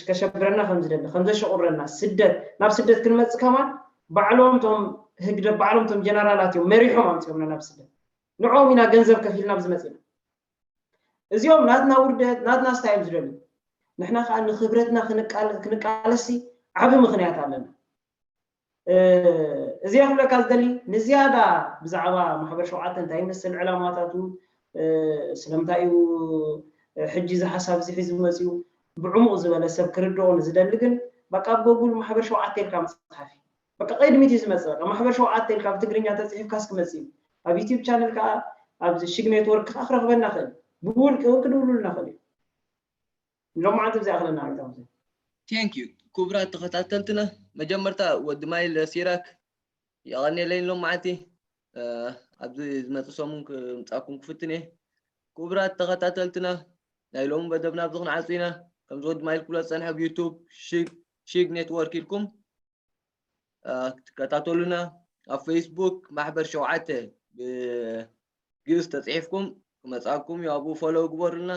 ከሸብረና ከም ዝደሊ ከም ዘሸቁረና ስደት ናብ ስደት ክንመፅእ ከማን ባዕሎም ቶም ህግደፍ ባዕሎም ቶም ጀነራላት እዮም መሪሖም ኣምፅኦምና ናብ ስደት። ንዕኦም ኢና ገንዘብ ከፊልና ኣብዚ መፂና። እዚኦም ናትና ውርደት ናትና ስታይ እዮም ዝደልዩ። ንሕና ከዓ ንክብረትና ክንቃለሲ ዓብ ምክንያት ኣለና። እዚኣ ክብለካ ዝደሊ ንዝያዳ ብዛዕባ ማሕበር ሸውዓተ እንታይ ይመስል ዕላማታቱ ስለምንታይ እዩ ሕጂ እዚ ሓሳብ እዚ ሒዙ መፅኡ ብዕሙቕ ዝበለ ሰብ ክርድኦ ንዝደሊ ግን በቃ ኣብ ጎጉል ማሕበር ሸውዓተ ኢልካ መፅሓፊ በቃ ቅድሚት እዩ ዝመፅእ በቃ ማሕበር ሸውዓተ ኢልካ ብትግርኛ ተፅሒፍካስ ክመፅእ እዩ ኣብ ዩቲብ ቻነል ከዓ ኣብዚ ሽግ ኔትወርክ ከዓ ክረክበና ክእል ብውልቂ እውን ክድውሉልና ክእል እዩ ሎማዓንቲ ብዚኣ ክለና ኣይታምዘ ቴንክ ዩ ክቡራት ተኸታተልትና መጀመርታ ወዲ ማይል ሲራክ የቐኔለይ ሎም መዓልቲ ኣብዚ ዝመፅእ ሰሙን ክምፃኩም ክፍትን እየ ክቡራት ተኸታተልትና ናይ ሎሚ መደብና ኣብዚ ክንዓፁ ኢና ከምዚ ወዲ ማይል ክብሎ ዝፀንሐ ብዩቱብ ሽግ ኔትወርክ ኢልኩም ክትከታተሉና ኣብ ፌስቡክ ማሕበር ሸውዓተ ብግእዝ ተፅሒፍኩም ክመፃኩም እዩ ኣብኡ ፎሎው ግበሩልና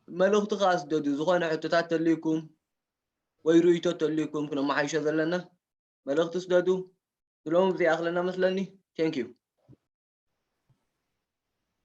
መልእኽቲ ከዓ ስደዱ ዝኾነ ሕቶታት ተልይኩም ወይ ርእይቶ ተልይኩም ክነመሓይሾ ዘለና መልእኽቲ ስደዱ ስሎም ብዚኣ ክለና መስለኒ ቴንክ ዩ